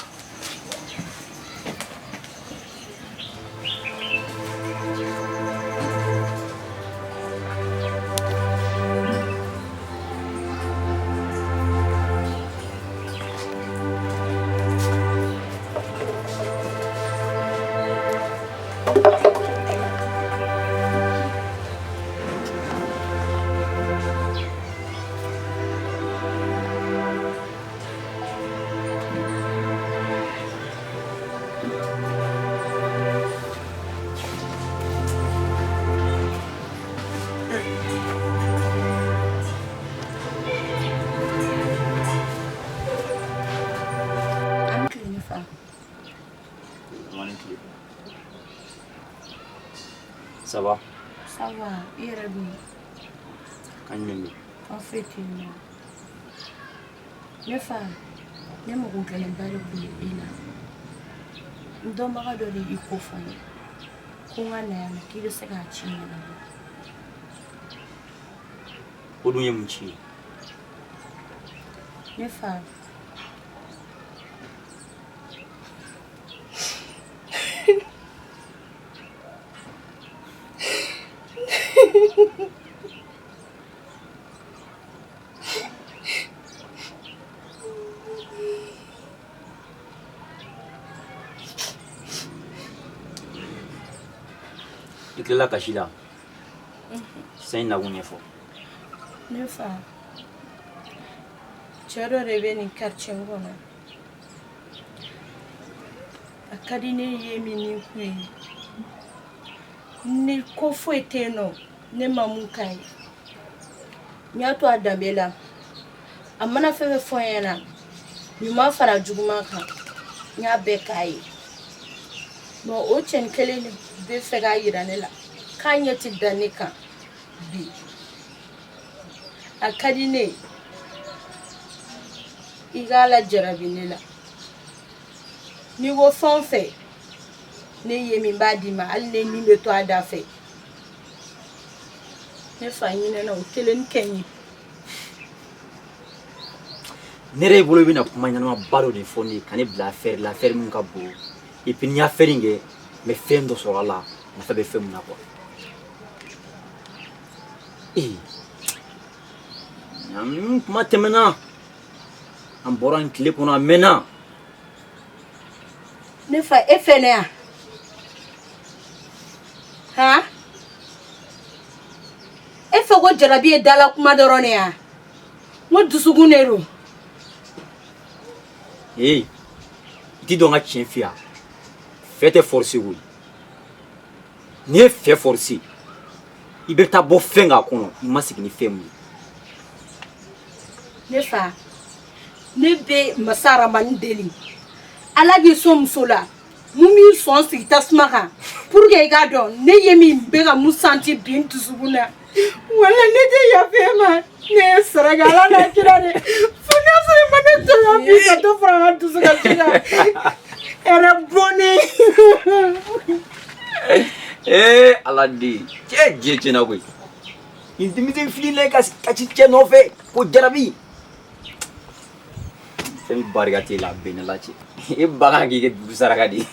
Ça va? Ça va, i yɛrɛ dun? Kan jumɛn bɛ yen? Kan foyi tɛ yen nɔ. Ne fa, ne mago gɛlɛnba de tun bɛ e la. N dɔnbaga dɔ de y'i ko fɔ n ye. Ko n ka na yan nɔ k'i bɛ se k'a ci ɲɛnabɔ. O dun ye mun ci ye? Ne fa, I tilala kasi la. Sisan i nakun ɲɛfɔ. Ne fa, cɛ dɔ de bɛ nin quartier in kɔnɔ. A ka di ne ye min ni kun ye. Ni ko foyi tɛ yen nɔ, ne ma mun k'a ye. N y'a to a danbe la. A mana fɛn fɛn fɔ n ɲɛna, ɲuman fara juguman kan, n y'a bɛɛ k'a ye. Bon, o cɛnin kelen de bɛ fɛ k'a yira ne la k'a ɲɛ tɛ da ne kan bi. A ka di ne ye i k'a lajarabi ne la. N'i ko fɛn o fɛn, ne ye min b'a d'i ma, hali ne ni bɛ to a da fɛ. Ne fa ɲinɛna o kelen kɛ n ye. Ne yɛrɛ bolo i bɛna kuma ɲɛnamaba dɔ de fɔ ne ye ka ne bila affaire la, affaire min ka bon. Et puis ni n ye affaire in kɛ, n bɛ fɛn dɔ sɔrɔ a la, nafa bɛ fɛn min na quoi. Ee, kuma tɛmɛna. An bɔra nin tile kɔnɔ a mɛnna. Ne fa, e fɛnɛ yan? Han? E fɛ ko jarabi ye dala kuma dɔrɔn de ya? N ko dusukun de don. Ee, i ti dɔn n ka tiɲɛ f'i ye. Fɛ tɛ forcer koyi. N'i ye fɛ forcer, i bɛ taa bɔ fɛn k'a kɔnɔ, i ma sigi ni fɛn min ye. Ne fa, ne bɛ masa Aramani deli. Ala k'i sɔn muso la, mun b'i sɔn sigi tasuma kan pour que i k'a dɔn ne ye min bɛ ka mun santi bi n dusukun na. Wala ne tɛ yafa e ma. Ne ye saraka Ala n'a kira de. Fo n'a sɔrɔ i ma ne tɔɲɔ bi ka dɔ fara n ka dusukasi kan. Hɛrɛ bɔnnen. Ee Ala den, cɛ diɲɛ tiɲɛna koyi. Nin denmisɛn fililen ka kasi cɛ nɔfɛ ko jarabi. Fɛn min barika t'e la a bɛɛ n'Ala cɛ. E ba kan k'i kɛ dugu saraka de ye.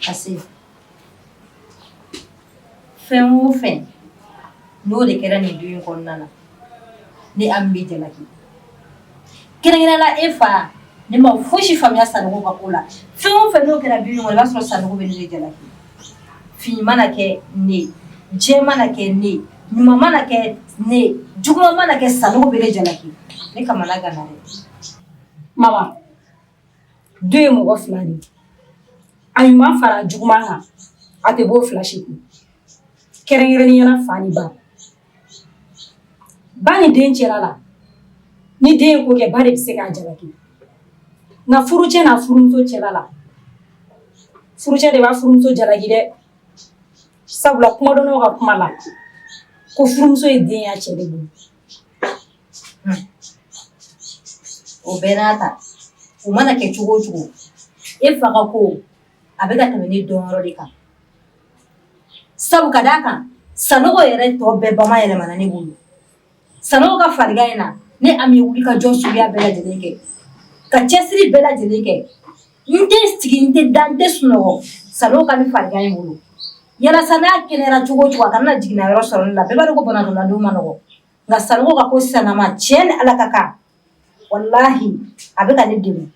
Ase, fɛn o fɛn n'o de kɛra nin du in kɔnɔna na, ne Ami bɛ jalaki. Kɛrɛnkɛrɛnnenya la e fa, ne ma fosi faamuya Sanogo ka ko la. Fɛn o fɛn n'o kɛra du in kɔnɔ, i b'a sɔrɔ Sanogo bɛ ne de jalaki. Fin mana kɛ ne, jɛ mana kɛ ne, ɲuman mana kɛ ne, juguman mana kɛ Sanogo bɛ ne jalaki. Ne kamana ganna dɛ. Mama, du ye mɔgɔ fila de ye. A ɲuman fara juguman kan, a tɛ bɔ fila si kun. Kɛrɛnkɛrɛnnenya la fa ni ba. Ba ni den cɛla la, ni den ye ko kɛ, ba de bɛ se k'a jalaki. Nka furucɛ n'a furumuso cɛla la, furucɛ de b'a furumuso jalaki dɛ. Sabula kumadɔnnaw ka kuma la, ko furumuso ye den y'a cɛ de bolo. O bɛɛ n'a ta, o mana kɛ cogo o cogo, e fa ka ko a bɛ ka tɛmɛ ne dɔnyɔrɔ de kan. Sabu ka d'a kan, Sanogo yɛrɛ tɔ bɛɛ bama yɛlɛmana ne bolo. Sanogo ka farigan in na, ne Ami ye wuli ka jɔ suguya bɛɛ lajɛlen kɛ, ka cɛsiri bɛɛ lajɛlen kɛ. N tɛ sigi, n tɛ da, n tɛ sunɔgɔ Sanogo ka nin farigan in bolo. Yalasa n'a kɛnɛyara cogo o cogo, a kana na jiginna yɔrɔ sɔrɔ ne la. Bɛɛ b'a dɔn ko banabaatɔ ma nɔgɔ. Nka Sanogo ka ko sisanama, tiɲɛ ni Ala ka kan, walahi a bɛ ka ne degun.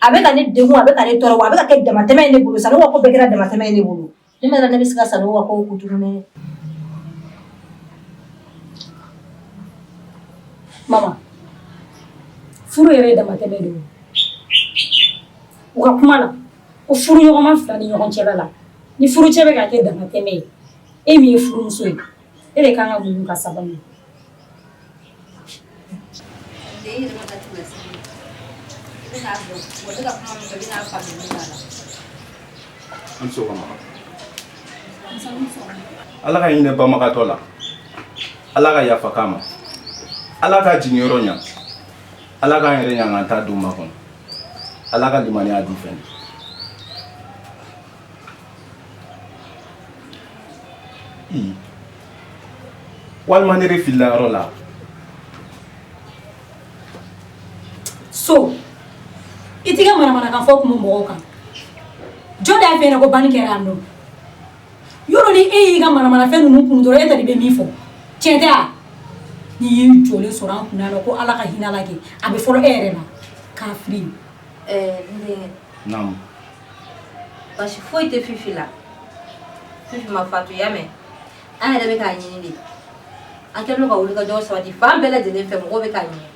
A bɛ ka ne degun, a bɛ ka ne tɔɔrɔ, wa a bɛ ka kɛ damatɛmɛ ye ne bolo. Sanogo ka ko bɛɛ kɛra damatɛmɛ ye ne bolo. Ne ma d'a la ne bɛ se ka Sanogo ka kow kun tuguni. Mama, furu yɛrɛ ye damatɛmɛ de ye. U ka kuma la, ko furuɲɔgɔnma fila ni ɲɔgɔn cɛla la, ni furucɛ bɛ ka kɛ damatɛmɛ ye, e min ye furumuso ye, e de kan ka muɲu ka sabali. Den yɛrɛ ma datugu sisan. I bɛna dɔn, wa ne ka kuma min fɔ, i bɛna faamuya min b'a la. An sɔgɔma. Ala ka hinɛ banbagatɔ la. Ala ka yafa k'a ma. Ala ka jiginyɔrɔ ɲa. Ala k'an yɛrɛ ɲa k'an ta don makɔnɔ. Ala ka limaniya di fɛn. I. Walima ne de filila yɔrɔ la. So i t'i ka manamanakan fɔ kun mɔgɔw kan. Jɔn de y'a f'i ɲɛna ko banni kɛra yan nɔ? Yɔrɔ ni e y'i ka manamanafɛn ninnu kun dɔrɔn, e tɛ de bɛ min fɔ, tiɲɛ tɛ wa? N'i y'i jɔlen sɔrɔ an kunna la ko Ala ka hinɛ la kɛ, a bɛ fɔlɔ e yɛrɛ la kafiri. Ɛɛ n denkɛ. Naamu. Basi foyi tɛ Fifi la. Fifi ma fatu, y'a mɛn? An yɛrɛ bɛ k'a ɲini de. An kɛlen don ka wulikajɔ sabati fan bɛɛ lajɛlen fɛ, mɔgɔw bɛ k'a ɲini.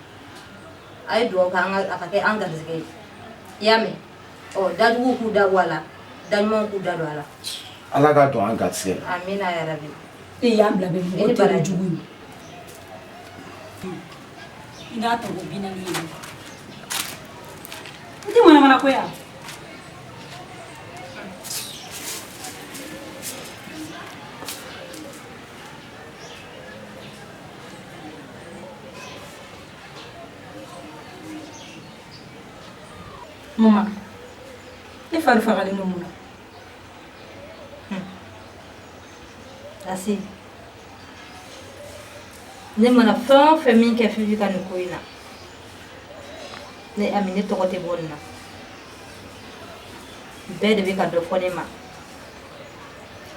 A ye dugawu kɛ an ka a ka kɛ an garisɛgɛ ye. I y'a mɛn? Ɔ dajuguw k'u da bɔ a la, daɲumanw k'u da don a la. Ala k'a don an garisɛgɛ la. Amina yarabi. E y'an bila bɛ mɔgɔ teri jugu ye. I n'a tɔgɔ 40 ye. N tɛ manamana ko yan. Mama, e fari fagalen don mun na? Asi, ne mana fɛn o fɛn min kɛ Fifi ka nin ko in na, ne Ami, ne tɔgɔ tɛ bɔ nin na. Bɛɛ de bɛ ka dɔ fɔ ne ma.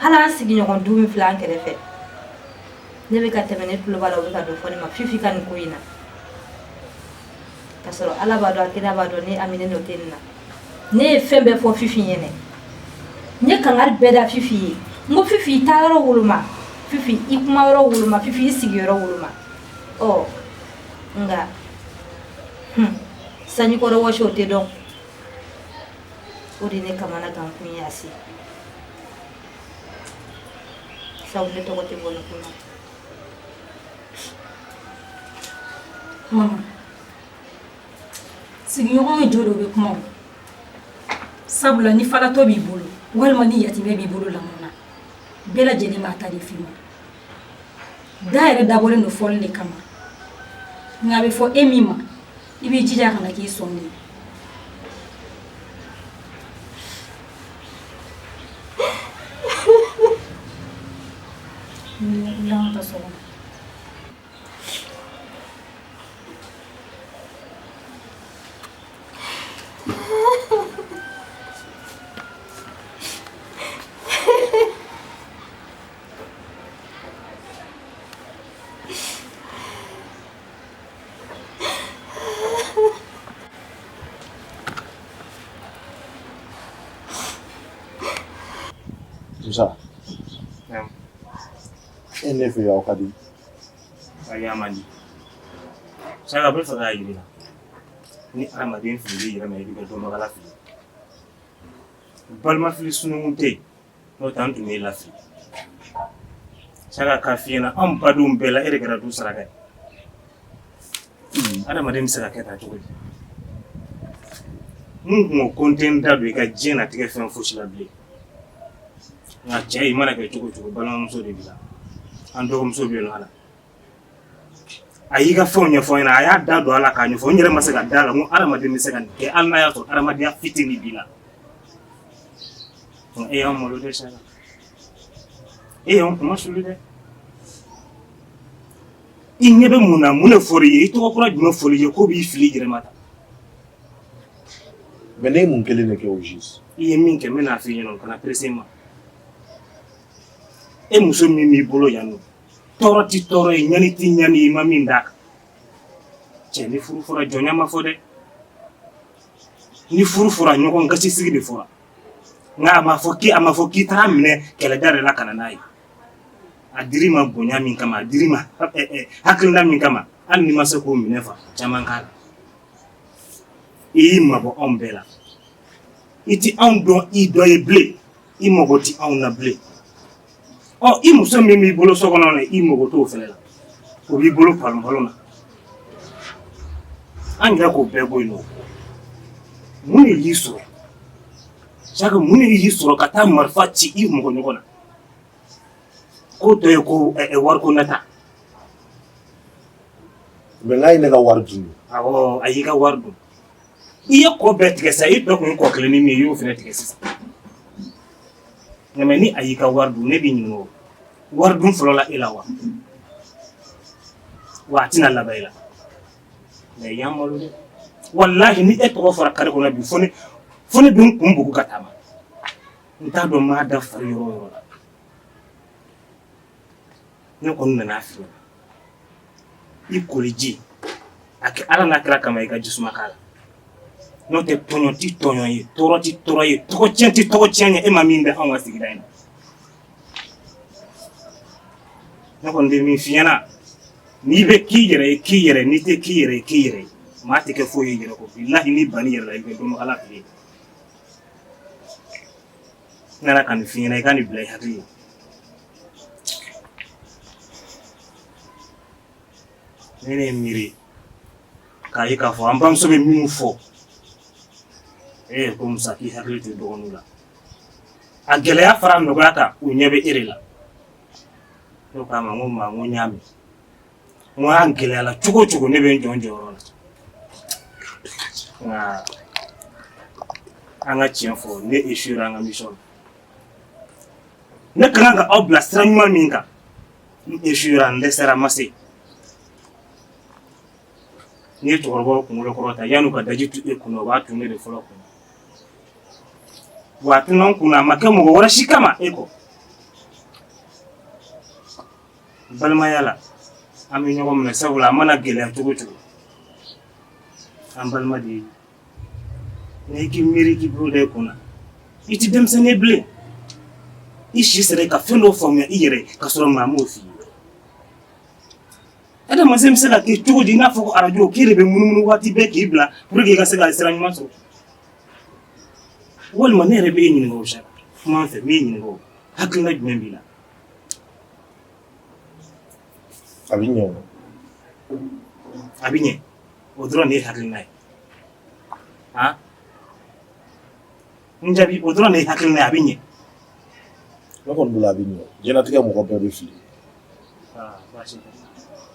Hali an sigiɲɔgɔn du min filɛ an kɛrɛfɛ, ne bɛ ka tɛmɛ, ne tulo b'a la, u bɛ ka dɔ fɔ ne ma Fifi ka nin ko in na. K'a sɔrɔ Ala b'a dɔn, a kira b'a dɔn, ne Ami, ne nɔ tɛ nin na. Ne ye fɛn bɛɛ fɔ Fifi ɲɛnɛ, n ye kangari bɛɛ da Fifi ye. N ko Fifi, i taa yɔrɔ woloma, Fifi, i kuma yɔrɔ woloma, Fifi, i sigi yɔrɔ woloma. Ɔ nka sanjikɔrɔ wɔsi o tɛ dɔn. O de ne kamana gan kun ye Asi, sabu ne tɔgɔ tɛ bɔ nin kun na. Mama, sigiɲɔgɔn ye jo dɔ bɛ kuma o. Sabula ni falatɔ b'i bolo walima ni yatimɛ b'i bolo lamɔ na, bɛɛ lajɛlen b'a ta de f'i ma. Da yɛrɛ dabɔlen don fɔli de kama, nka a bɛ fɔ e min ma, i b'i jija kana k'i sɔn de ye. Wuli an ka taa so kɔnɔ. Musa, e ne fɛ aw ka di. Ayi, a man di. Saka, bɛ fɛ k'a jira i la ni adamaden filila i yɛrɛ ma, i bɛ kɛ dɔnbagala fili. Balima fili sununkun tɛ yen, n'o tɛ an tun b'e lafili. Saka, k'a f'i ɲɛna, anw badenw bɛɛ la, e de kɛra du saraka ye. Adamaden bɛ se ka kɛ tan cogo di? N kun ko ko n tɛ n da don i ka diɲɛnatigɛ fɛn fosi la bilen, nka cɛ, i mana kɛ cogo o cogo, balimamuso de b'i la. An dɔgɔmuso bɛ yen nɔ, ala a y'i ka fɛnw ɲɛfɔ n ɲɛna, a y'a da don a la k'a ɲɛfɔ. N yɛrɛ ma se ka da la ko adamaden bɛ se ka nin kɛ, hali n'a y'a sɔrɔ adamadenya fitinin b'i la. E y'anw malo dɛ, Saka, e y'anw kunmasuli dɛ. I ɲɛ bɛ mun na? Mun de fɔra i ye? I tɔgɔ kura jumɛn fɔra i ye k'o b'i fili i yɛrɛ ma tan? Mais ne ye mun kelen de kɛ au juste? I ye min kɛ, n bɛna f'i ɲɛna, kana pressé n ma. E muso min b'i bolo yan nɔ, tɔɔrɔ ti tɔɔrɔ ye, ɲani ti ɲani, i ma min d'a kan. Cɛ, ni furu fɔra, jɔnya ma fɔ dɛ. Ni furu fɔra, ɲɔgɔn gasi sigi de fɔra. Nka a ma fɔ k'i taara minɛ kɛlɛda de la ka na n'a ye. A dir'i ma bonya min kama, a dir'i ma hakilina min kama, hali n'i ma se k'o minɛ fa caman k'a la. I y'i mabɔ anw bɛɛ la, i ti anw dɔn i dɔ ye bilen, i mago ti anw na bilen. Ɔ i muso min b'i bolo so kɔnɔ, i mago t'o fɛnɛ la, o b'i bolo palonpalon na. An yɛrɛ k'o bɛɛ bɔ yen nɔ, mun de y'i sɔrɔ? Saka, mun de y'i sɔrɔ ka taa marifa ci i mɔgɔ ɲɔgɔn na? K'o tɔ ye ko wariko nata. Mais n'a ye ne ka wari dun? Awɔ, a y'i ka wari dun. I ye kɔ bɛɛ tigɛ sa, i tɔ kun ye kɔ kelen ni min ye, i y'o fana tigɛ sisan. Nka mais ni a y'i ka wari dun, ne b'i ɲininka o. Wari dun fɔlɔla e la wa? Wa a tɛna laban i la. Mais i y'an malo dɛ. Walahi ni e tɔgɔ fɔra carré kɔnɔ bi, fo ne bɛ n kun bugu ka taama. N t'a dɔn n b'a da fari yɔrɔ o yɔrɔ la. Ne kɔni nana f'i ɲɛna. I koliji, a kɛ Ala n'a kira kama i ka jisuma k'a la. N'o tɛ tɔɲɔ ti tɔɲɔ ye, tɔɔrɔ ti tɔɔrɔ ye, tɔgɔ tiɲɛ ti tɔgɔ tiɲɛ ye e ma min bɛ anw ka sigida in na. Ne kɔni bɛ min f'i ɲɛna, n'i bɛ k'i yɛrɛ ye, k'i yɛrɛ, n'i tɛ k'i yɛrɛ ye, k'i yɛrɛ ye. Maa tɛ kɛ foyi ye i yɛrɛ kɔ. Bilahi n'i banni yɛrɛ la, i bɛ dɔnbagala fili ye. N nana ka nin f'i ɲɛna, i ka nin bila i hakili la. Ne ne ye miiri k'a ye k'a fɔ an bamuso bɛ minnu fɔ, ee ko Musa k'i hakili to dɔgɔninw la. A gɛlɛya fara nɔgɔya kan, u ɲɛ bɛ e de la. Ne k'a ma, n ko ma, n ko n y'a mɛn. N ko a gɛlɛyala cogo o cogo, ne bɛ n jɔ n jɔyɔrɔ la. Nka an ka tiɲɛ fɔ, ne échoué an ka mission na. Ne ka kan ka aw bila sira ɲuman min kan, n échoué, n dɛsɛra, n ma se. N'i ye cɛkɔrɔbaw kunkolo kɔrɔta, yan'u ka daji tu e kunna, u b'a tu ne de fɔlɔ kunna. Wa a tunna n kunna, a ma kɛ mɔgɔ wɛrɛ si kama e kɔ. Balimaya la, an bɛ ɲɔgɔn minɛ, sabula a mana gɛlɛya cogo o cogo, an balima de ye. N'i k'i miiri k'i bolo da i kun na, i tɛ denmisɛnnin ye bilen. I si sera ka fɛn dɔ faamuya i yɛrɛ ka sɔrɔ maa m'o f'i ye. Adamaden bɛ se ka kɛ cogo di i n'a fɔ ko arajo k'e de bɛ munumunu waati bɛɛ k'i bila pour que i ka se ka sira ɲuman sɔrɔ? Walima ne yɛrɛ bɛ e ɲininka o sa, kuma fɛ n b'i ɲininka o, hakilina jumɛn b'i la? A bɛ ɲɛ o. A bɛ ɲɛ, o dɔrɔn de ye hakilina ye. Han? N jaabi, o dɔrɔn de ye hakilina ye, a bɛ ɲɛ. Ne kɔni bolo a bɛ ɲɛ. Diɲɛlatigɛ mɔgɔ bɛɛ bɛ fili. Aa baasi tɛ.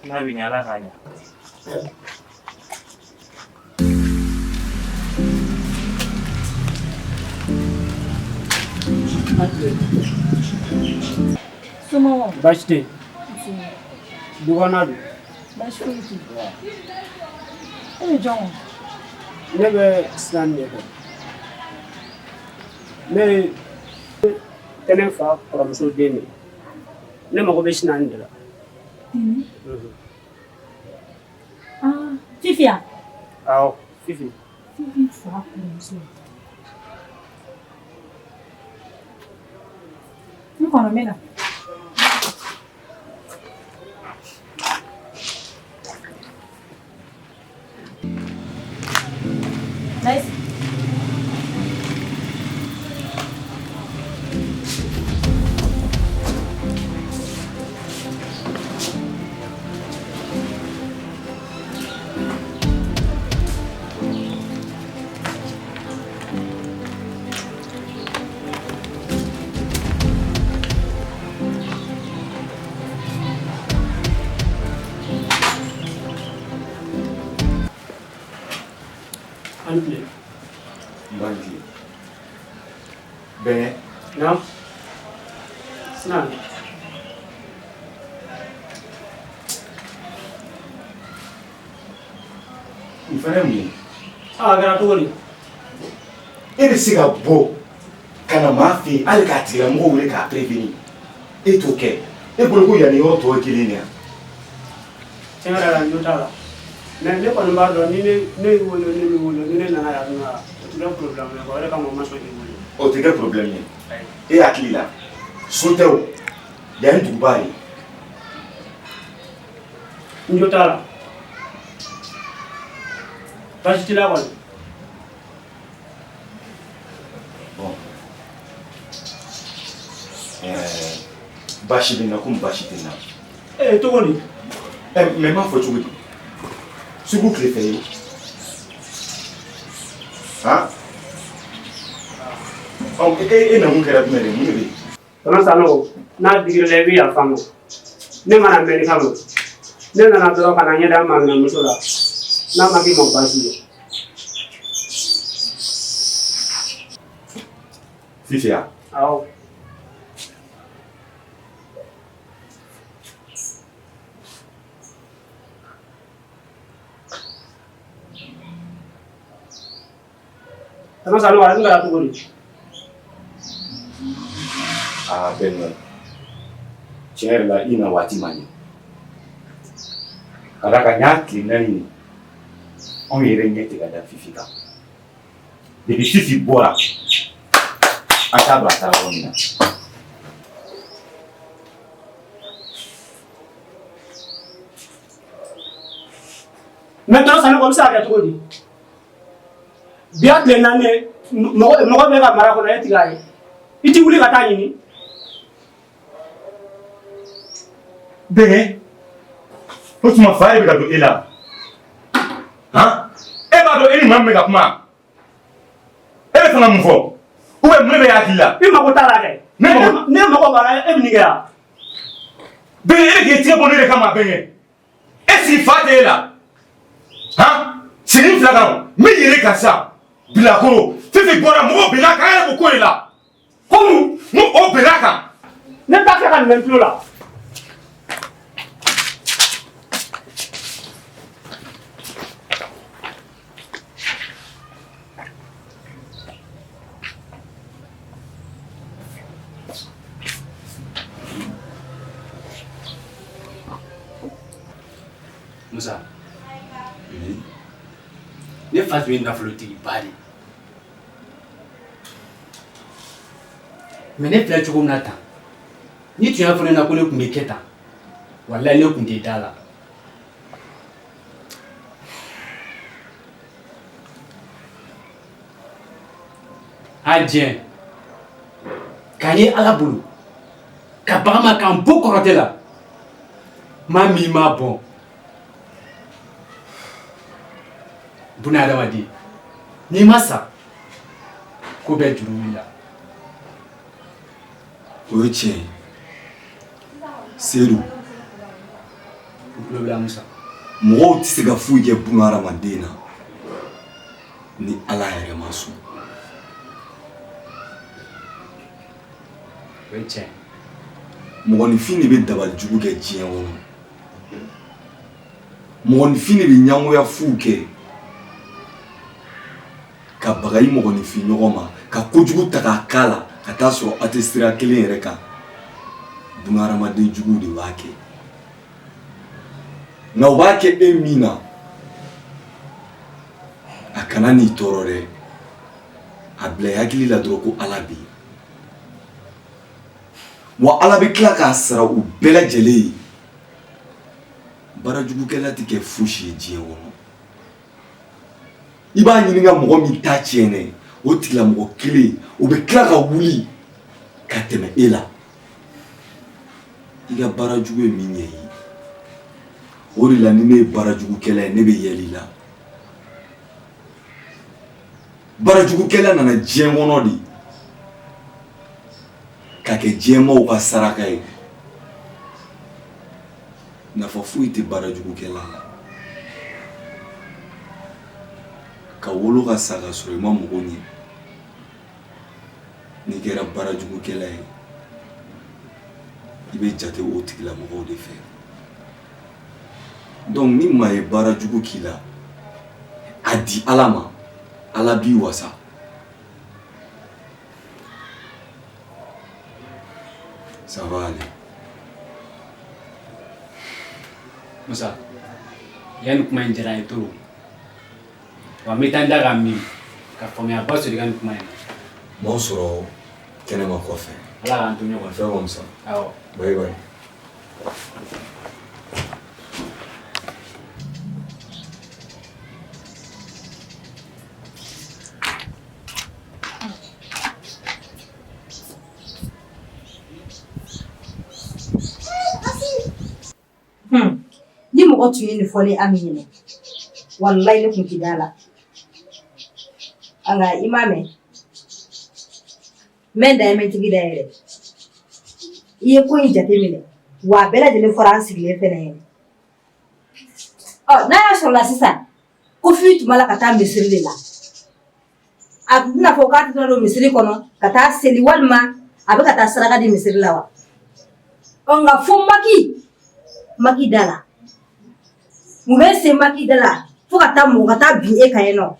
N'a bɛ ɲɛ, Ala k'a ɲɛ. Somɔgɔw? Baasi tɛ yen. Dukɔnɔna dun? Baasi foyi tɛ yen. E bɛ jɔn kɔ? Ne bɛ Sinani de kɔ. Ne ye Tɛnɛ fa kɔrɔmuso den de ye. Ne mago bɛ Sinani de la. Tɛnɛ? Ah, Fifi ya? Awɔ, Fifi. Fifi fa kɔrɔmuso. N kɔnɔ, n bɛ na. Nice. A ni tile. N ba ni tile. Bɛnkɛ. Naam. Sinan. Nin fana ye mun ye? Aa a kɛra cogo di? E bɛ se ka bɔ ka na maa fɛ yen hali k'a tigilamɔgɔ wele k'a prévenir, e t'o kɛ. E bolo ko yan ni yɔrɔ tɔw ye kelen de ye wa? Tiɲɛ yɛrɛ la, n jo t'a la. Mais ne kɔni b'a dɔn ni ne y'i wele, ne m'i wele, ni ne nana yan nɔ, o tɛ kɛ problème ye quoi. O de kama n ma sɔn k'i wele. O tɛ kɛ problème ye. E hakili la so tɛ o, yan ye duguba ye. N jo t'a la. Baasi t'i la kɔni? Bon. Baasi bɛ n na komi baasi tɛ n na. Ee cogo di? Mais n b'a fɔ cogo di? Sugu tile fɛ ye. Han? Ɔ e nakun kɛra jumɛn de ye? Mun de bɛ yen? Tonton Sanogo, n'a digir'i la i bɛ yafa n ma. Ne ma na mɛnni kama. Ne nana dɔrɔn ka na ɲɛ da n maminɛmuso la. N'a ma k'i ma baasi ye. Fifi ya? Awɔ. Tonton Sanogo, a dun kɛra cogo di? Aa bɛn tiɲɛ yɛrɛ la i na waati ma ɲɛ ka d'a kan n y'a tile 4 ye anw yɛrɛ ɲɛ tɛ ka da Fifi kan depuis Fifi bɔra an t'a dɔn a taara yɔrɔ min na. Mais tonton Sanogo, o bɛ se ka kɛ cogo di? Bi y'a tile 4 ye, mɔgɔ bɛ ka mara kɔnɔ, e ti k'a ye. I ti wuli ka taa ɲini. Bɛnkɛ, o tuma fa de bɛ ka don e la. Han? E b'a dɔn e ni maa min bɛ ka kuma. E bɛ fɛ ka mun fɔ? Ou bien mun de bɛ e hakili la? I mago t'a la kɛ. Ne mago b'a la, e bɛ nin kɛ yan. Bɛnkɛ, e bɛ k'i tigɛ bɔ ne de kama Bɛnkɛ. E sigi fa tɛ e la. Han? Segin fila kan, n bɛ yɛlɛ ka sa. Bilakoro, Fifi bɔra mɔgɔw bɛn'a kan, an yɛrɛ b'o ko de la. Ko mun? N ko o bɛn'a kan. Ne t'a fɛ ka nin mɛn n tulo la. Musa, ne fa tun ye nafolotigiba de ye. Mais ne filɛ cogo min na tan, n'i tun y'a fɔ ne na ko ne tun bɛ kɛ tan, walayi ne tun tɛ da la. A diɲɛ k'an ye Ala bolo ka baga ma k'an bɔ kɔrɔtɛ la maa min m'a bɔn buna adamaden n'i ma sa ko bɛɛ juru b'i la. O ye tiɲɛ ye Sedu. N tulo b'i la Musa. Mɔgɔw tɛ se ka foyi kɛ buna hadamaden na ni Ala yɛrɛ ma sɔn. O ye tiɲɛ ye. Mɔgɔninfin de bɛ dabali jugu kɛ diɲɛ kɔnɔ. Mɔgɔninfin de bɛ ɲangoya fuw kɛ ka baga i mɔgɔninfin ɲɔgɔn ma ka kojugu ta k'a k'a la ka taa sɔrɔ a tɛ sira kelen yɛrɛ kan. Buna hadamaden juguw de b'a kɛ. Nka u b'a kɛ e min na, a kana n'i tɔɔrɔ dɛ. A bila i hakili la dɔrɔn ko Ala bɛ yen. Wa Ala bɛ tila k'a sara u bɛɛ lajɛlen ye. Baarajugukɛla tɛ kɛ fosi ye diɲɛ kɔnɔ. I b'a ɲini ka mɔgɔ min ta tiɲɛ dɛ, o tigilamɔgɔ kelen o bɛ tila ka wuli ka tɛmɛ e la. I ka baara jugu ye min ɲɛ i ye, o de la ni ne ye baarajugukɛla ye, ne bɛ yɛlɛ i la. Baarajugukɛla nana diɲɛ kɔnɔ de ka kɛ diɲɛmaaw ka saraka ye. Nafa foyi tɛ baarajugukɛla la. Ka wolo ka sa ka sɔrɔ i ma mɔgɔ ɲɛ. N'i kɛra baarajugukɛla ye, i bɛ jate o tigilamɔgɔw de fɛ. Donc ni maa ye baara jugu k'i la, a di Ala ma, Ala b'i wasa. Ça va aller. Musa, i ka nin kuma in diyara n ye trop. Wa n bɛ taa n da ka miiri ka faamuyaba sɔrɔ i ka nin kuma in na. N b'aw sɔrɔ kɛnɛma kɔfɛ. Ala k'an to ɲɔgɔn fɛ. Fɛn Musa. Awɔ. Bye bye. Ni mɔgɔ tun ye nin fɔ ne Ami ɲɛna, walayi ne tun tɛ da la. Nka i m'a mɛn. Mɛ da ye mɛntigi da yɛrɛ. I ye ko in jateminɛ wa a bɛɛ lajɛlen fɔra an sigilen fɛnɛ ye. Ɔ n'a y'a sɔrɔ la sisan ko Fifi tun b'a la ka taa misiri de la. A tɛna fɔ k'a tɛna don misiri kɔnɔ ka taa seli walima a bɛ ka taa saraka di misiri la wa? Ɔ nka fo maki da la. Mun bɛ se maki da la fo ka taa mɔgɔ ka taa bin e kan yen nɔ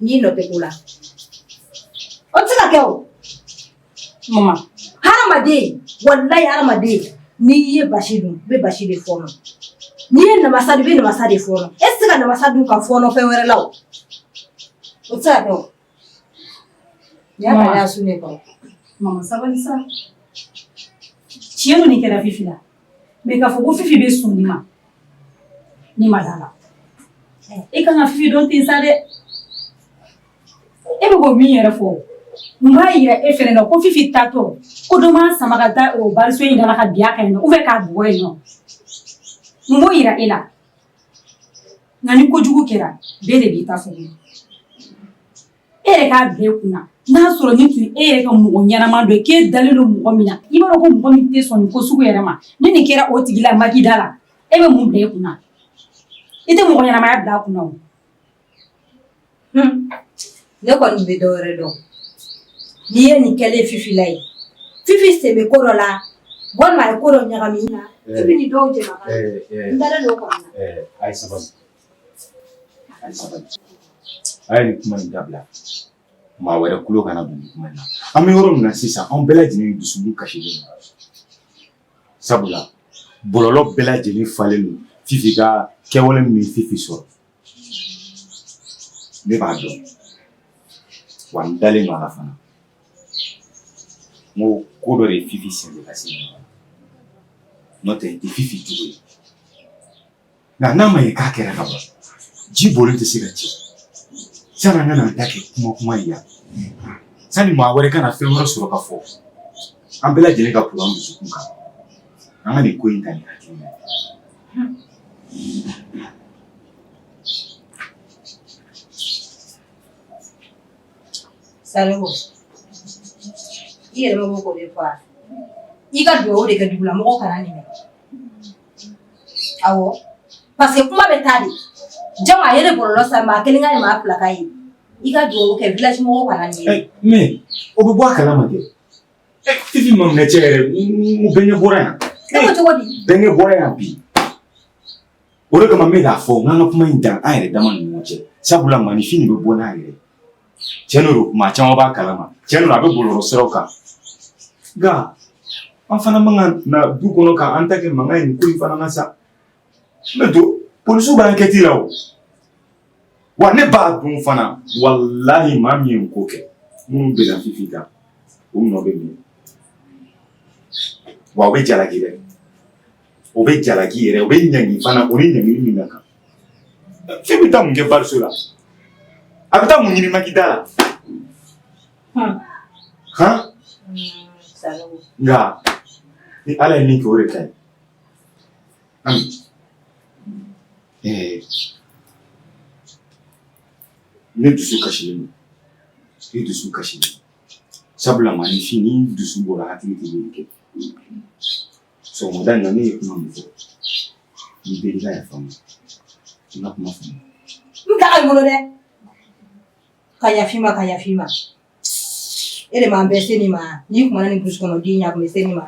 n'i nɔ tɛ ko la. O tɛ se ka kɛ o. Mama, hadamaden, walayi hadamaden, n'i ye basi dun, i bɛ basi de fɔɔnɔ. N'i ye namasa dun, i bɛ namasa de fɔɔnɔ. E tɛ se ka namasa dun ka fɔɔnɔ fɛn wɛrɛ la o. O tɛ se ka kɛ o. Nin y'a ta su ne kɔrɔ. Mama sabali sa. Tiɲɛ don nin kɛra Fifi la. Mais k'a fɔ ko Fifi bɛ sɔn nin ma, ne ma d'a la. E kan ka Fifi dɔn ten sa dɛ. E bɛ k'o min yɛrɛ fɔ, mun b'a yira e fɛnɛ la ko Fifi taatɔ ko dɔ m'a sama ka taa o bariso in da la ka bin a kan yen nɔ ou bien k'a bugɔ yen nɔ. Mun b'o yira e la? Nka ni kojugu kɛra, bɛɛ de b'i ta fɔ. E yɛrɛ k'a bila i kunna n'a sɔrɔ ni tun e yɛrɛ ka mɔgɔ ɲɛnama dɔ ye k'e dalen don mɔgɔ min na, i b'a dɔn ko mɔgɔ min tɛ sɔn nin ko sugu yɛrɛ ma, ni nin kɛra o tigi la maki da la, e bɛ mun bila i kunna? I tɛ mɔgɔ ɲɛnamaya bila a kunna o. Ne kɔni bɛ dɔ wɛrɛ dɔn. N'i ye nin kɛlen Fifi la ye, Fifi sen bɛ ko dɔ la walima a ye ko dɔ ɲagami. Fifi ni dɔw jɛmakan n dalen don o kɔni na. A ye sabali, a ye sabali, a ye nin kuma in dabila. Maa wɛrɛ tulo kana don nin kuma in na. An bɛ yɔrɔ min na sisan, anw bɛɛ lajɛlen dusukun kasilen don. Sabula bɔlɔlɔ bɛɛ lajɛlen falen don Fifi ka kɛwale min ye Fifi sɔrɔ. Ne b'a dɔn wa n dalen don a la fana. N ko ko dɔ de ye Fifi sen ka se nin ma. N'o tɛ nin tɛ Fifi jogo ye. Nka n'a ma ye k'a kɛra ka ban, ji bɔlen tɛ se ka cɛ. Sani an ka n'an ta kɛ kuma kuma ye yan, sani maa wɛrɛ ka na fɛn wɛrɛ sɔrɔ ka fɔ, an bɛɛ lajɛlen ka kuru an dusukun kan. An ka nin ko in ta ni hakilina ye. Salimu, i yɛrɛ bɛ k'o de fɔ wa? I ka dugawu de kɛ dugulamɔgɔw kana nin mɛn. Awɔ, parce que kuma bɛ taa de. Jango a yɛrɛ bɔlɔlɔ san maa kelen ka ye maa fila ka ye. I ka dugawu kɛ village mɔgɔw kana nin ye. Mais o bɛ bɔ a kalama kɛ. Fifi ma minɛ cɛ yɛrɛ, n ko bɛnkɛ bɔra yan. E ko cogo di? Bɛnkɛ bɔra yan bi. O de kama n bɛ k'a fɔ n k'an ka kuma in dan an yɛrɛ dama ni ɲɔgɔn cɛ. Sabula maaninfin de bɛ bɔ n'a yɛrɛ ye. Tiɲɛ don maa caman b'a kalama. Tiɲɛ don a bɛ bɔlɔlɔ siraw kan. Nka an fana man ka na du kɔnɔ k'an ta kɛ mankan ye nin ko in fana na sa. N bɛ to polisiw bɛ enquête la o. Wa ne b'a dɔn fana walahi maa min ye nin ko kɛ minnu binna Fifi kan o nɔ bɛ minɛ. Wa o bɛ jalaki dɛ. O bɛ jalaki yɛrɛ o bɛ ɲangi fana o ni ɲangili min ka kan. Fifi bɛ taa mun kɛ bariso la? A bɛ taa mun ɲini maki da la? Han? Nka ni Ala ye min kɛ o de ka ɲi. Ami ne dusu kasilen don. Ne dusu kasilen don. Sabula maaninfin n'i dusu bɔra hakili tɛ min kɛ. Sɔgɔmada in na ne ye kuma min fɔ, n b'i deli i ka yafa n ma. N ka kuma faamu. N ta i bolo dɛ. Ka yafa i ma, ka yafa i ma. E de m'an bɛɛ se nin ma. N'i kun ma na ni burusi kɔnɔ den ye, a kun bɛ se nin ma.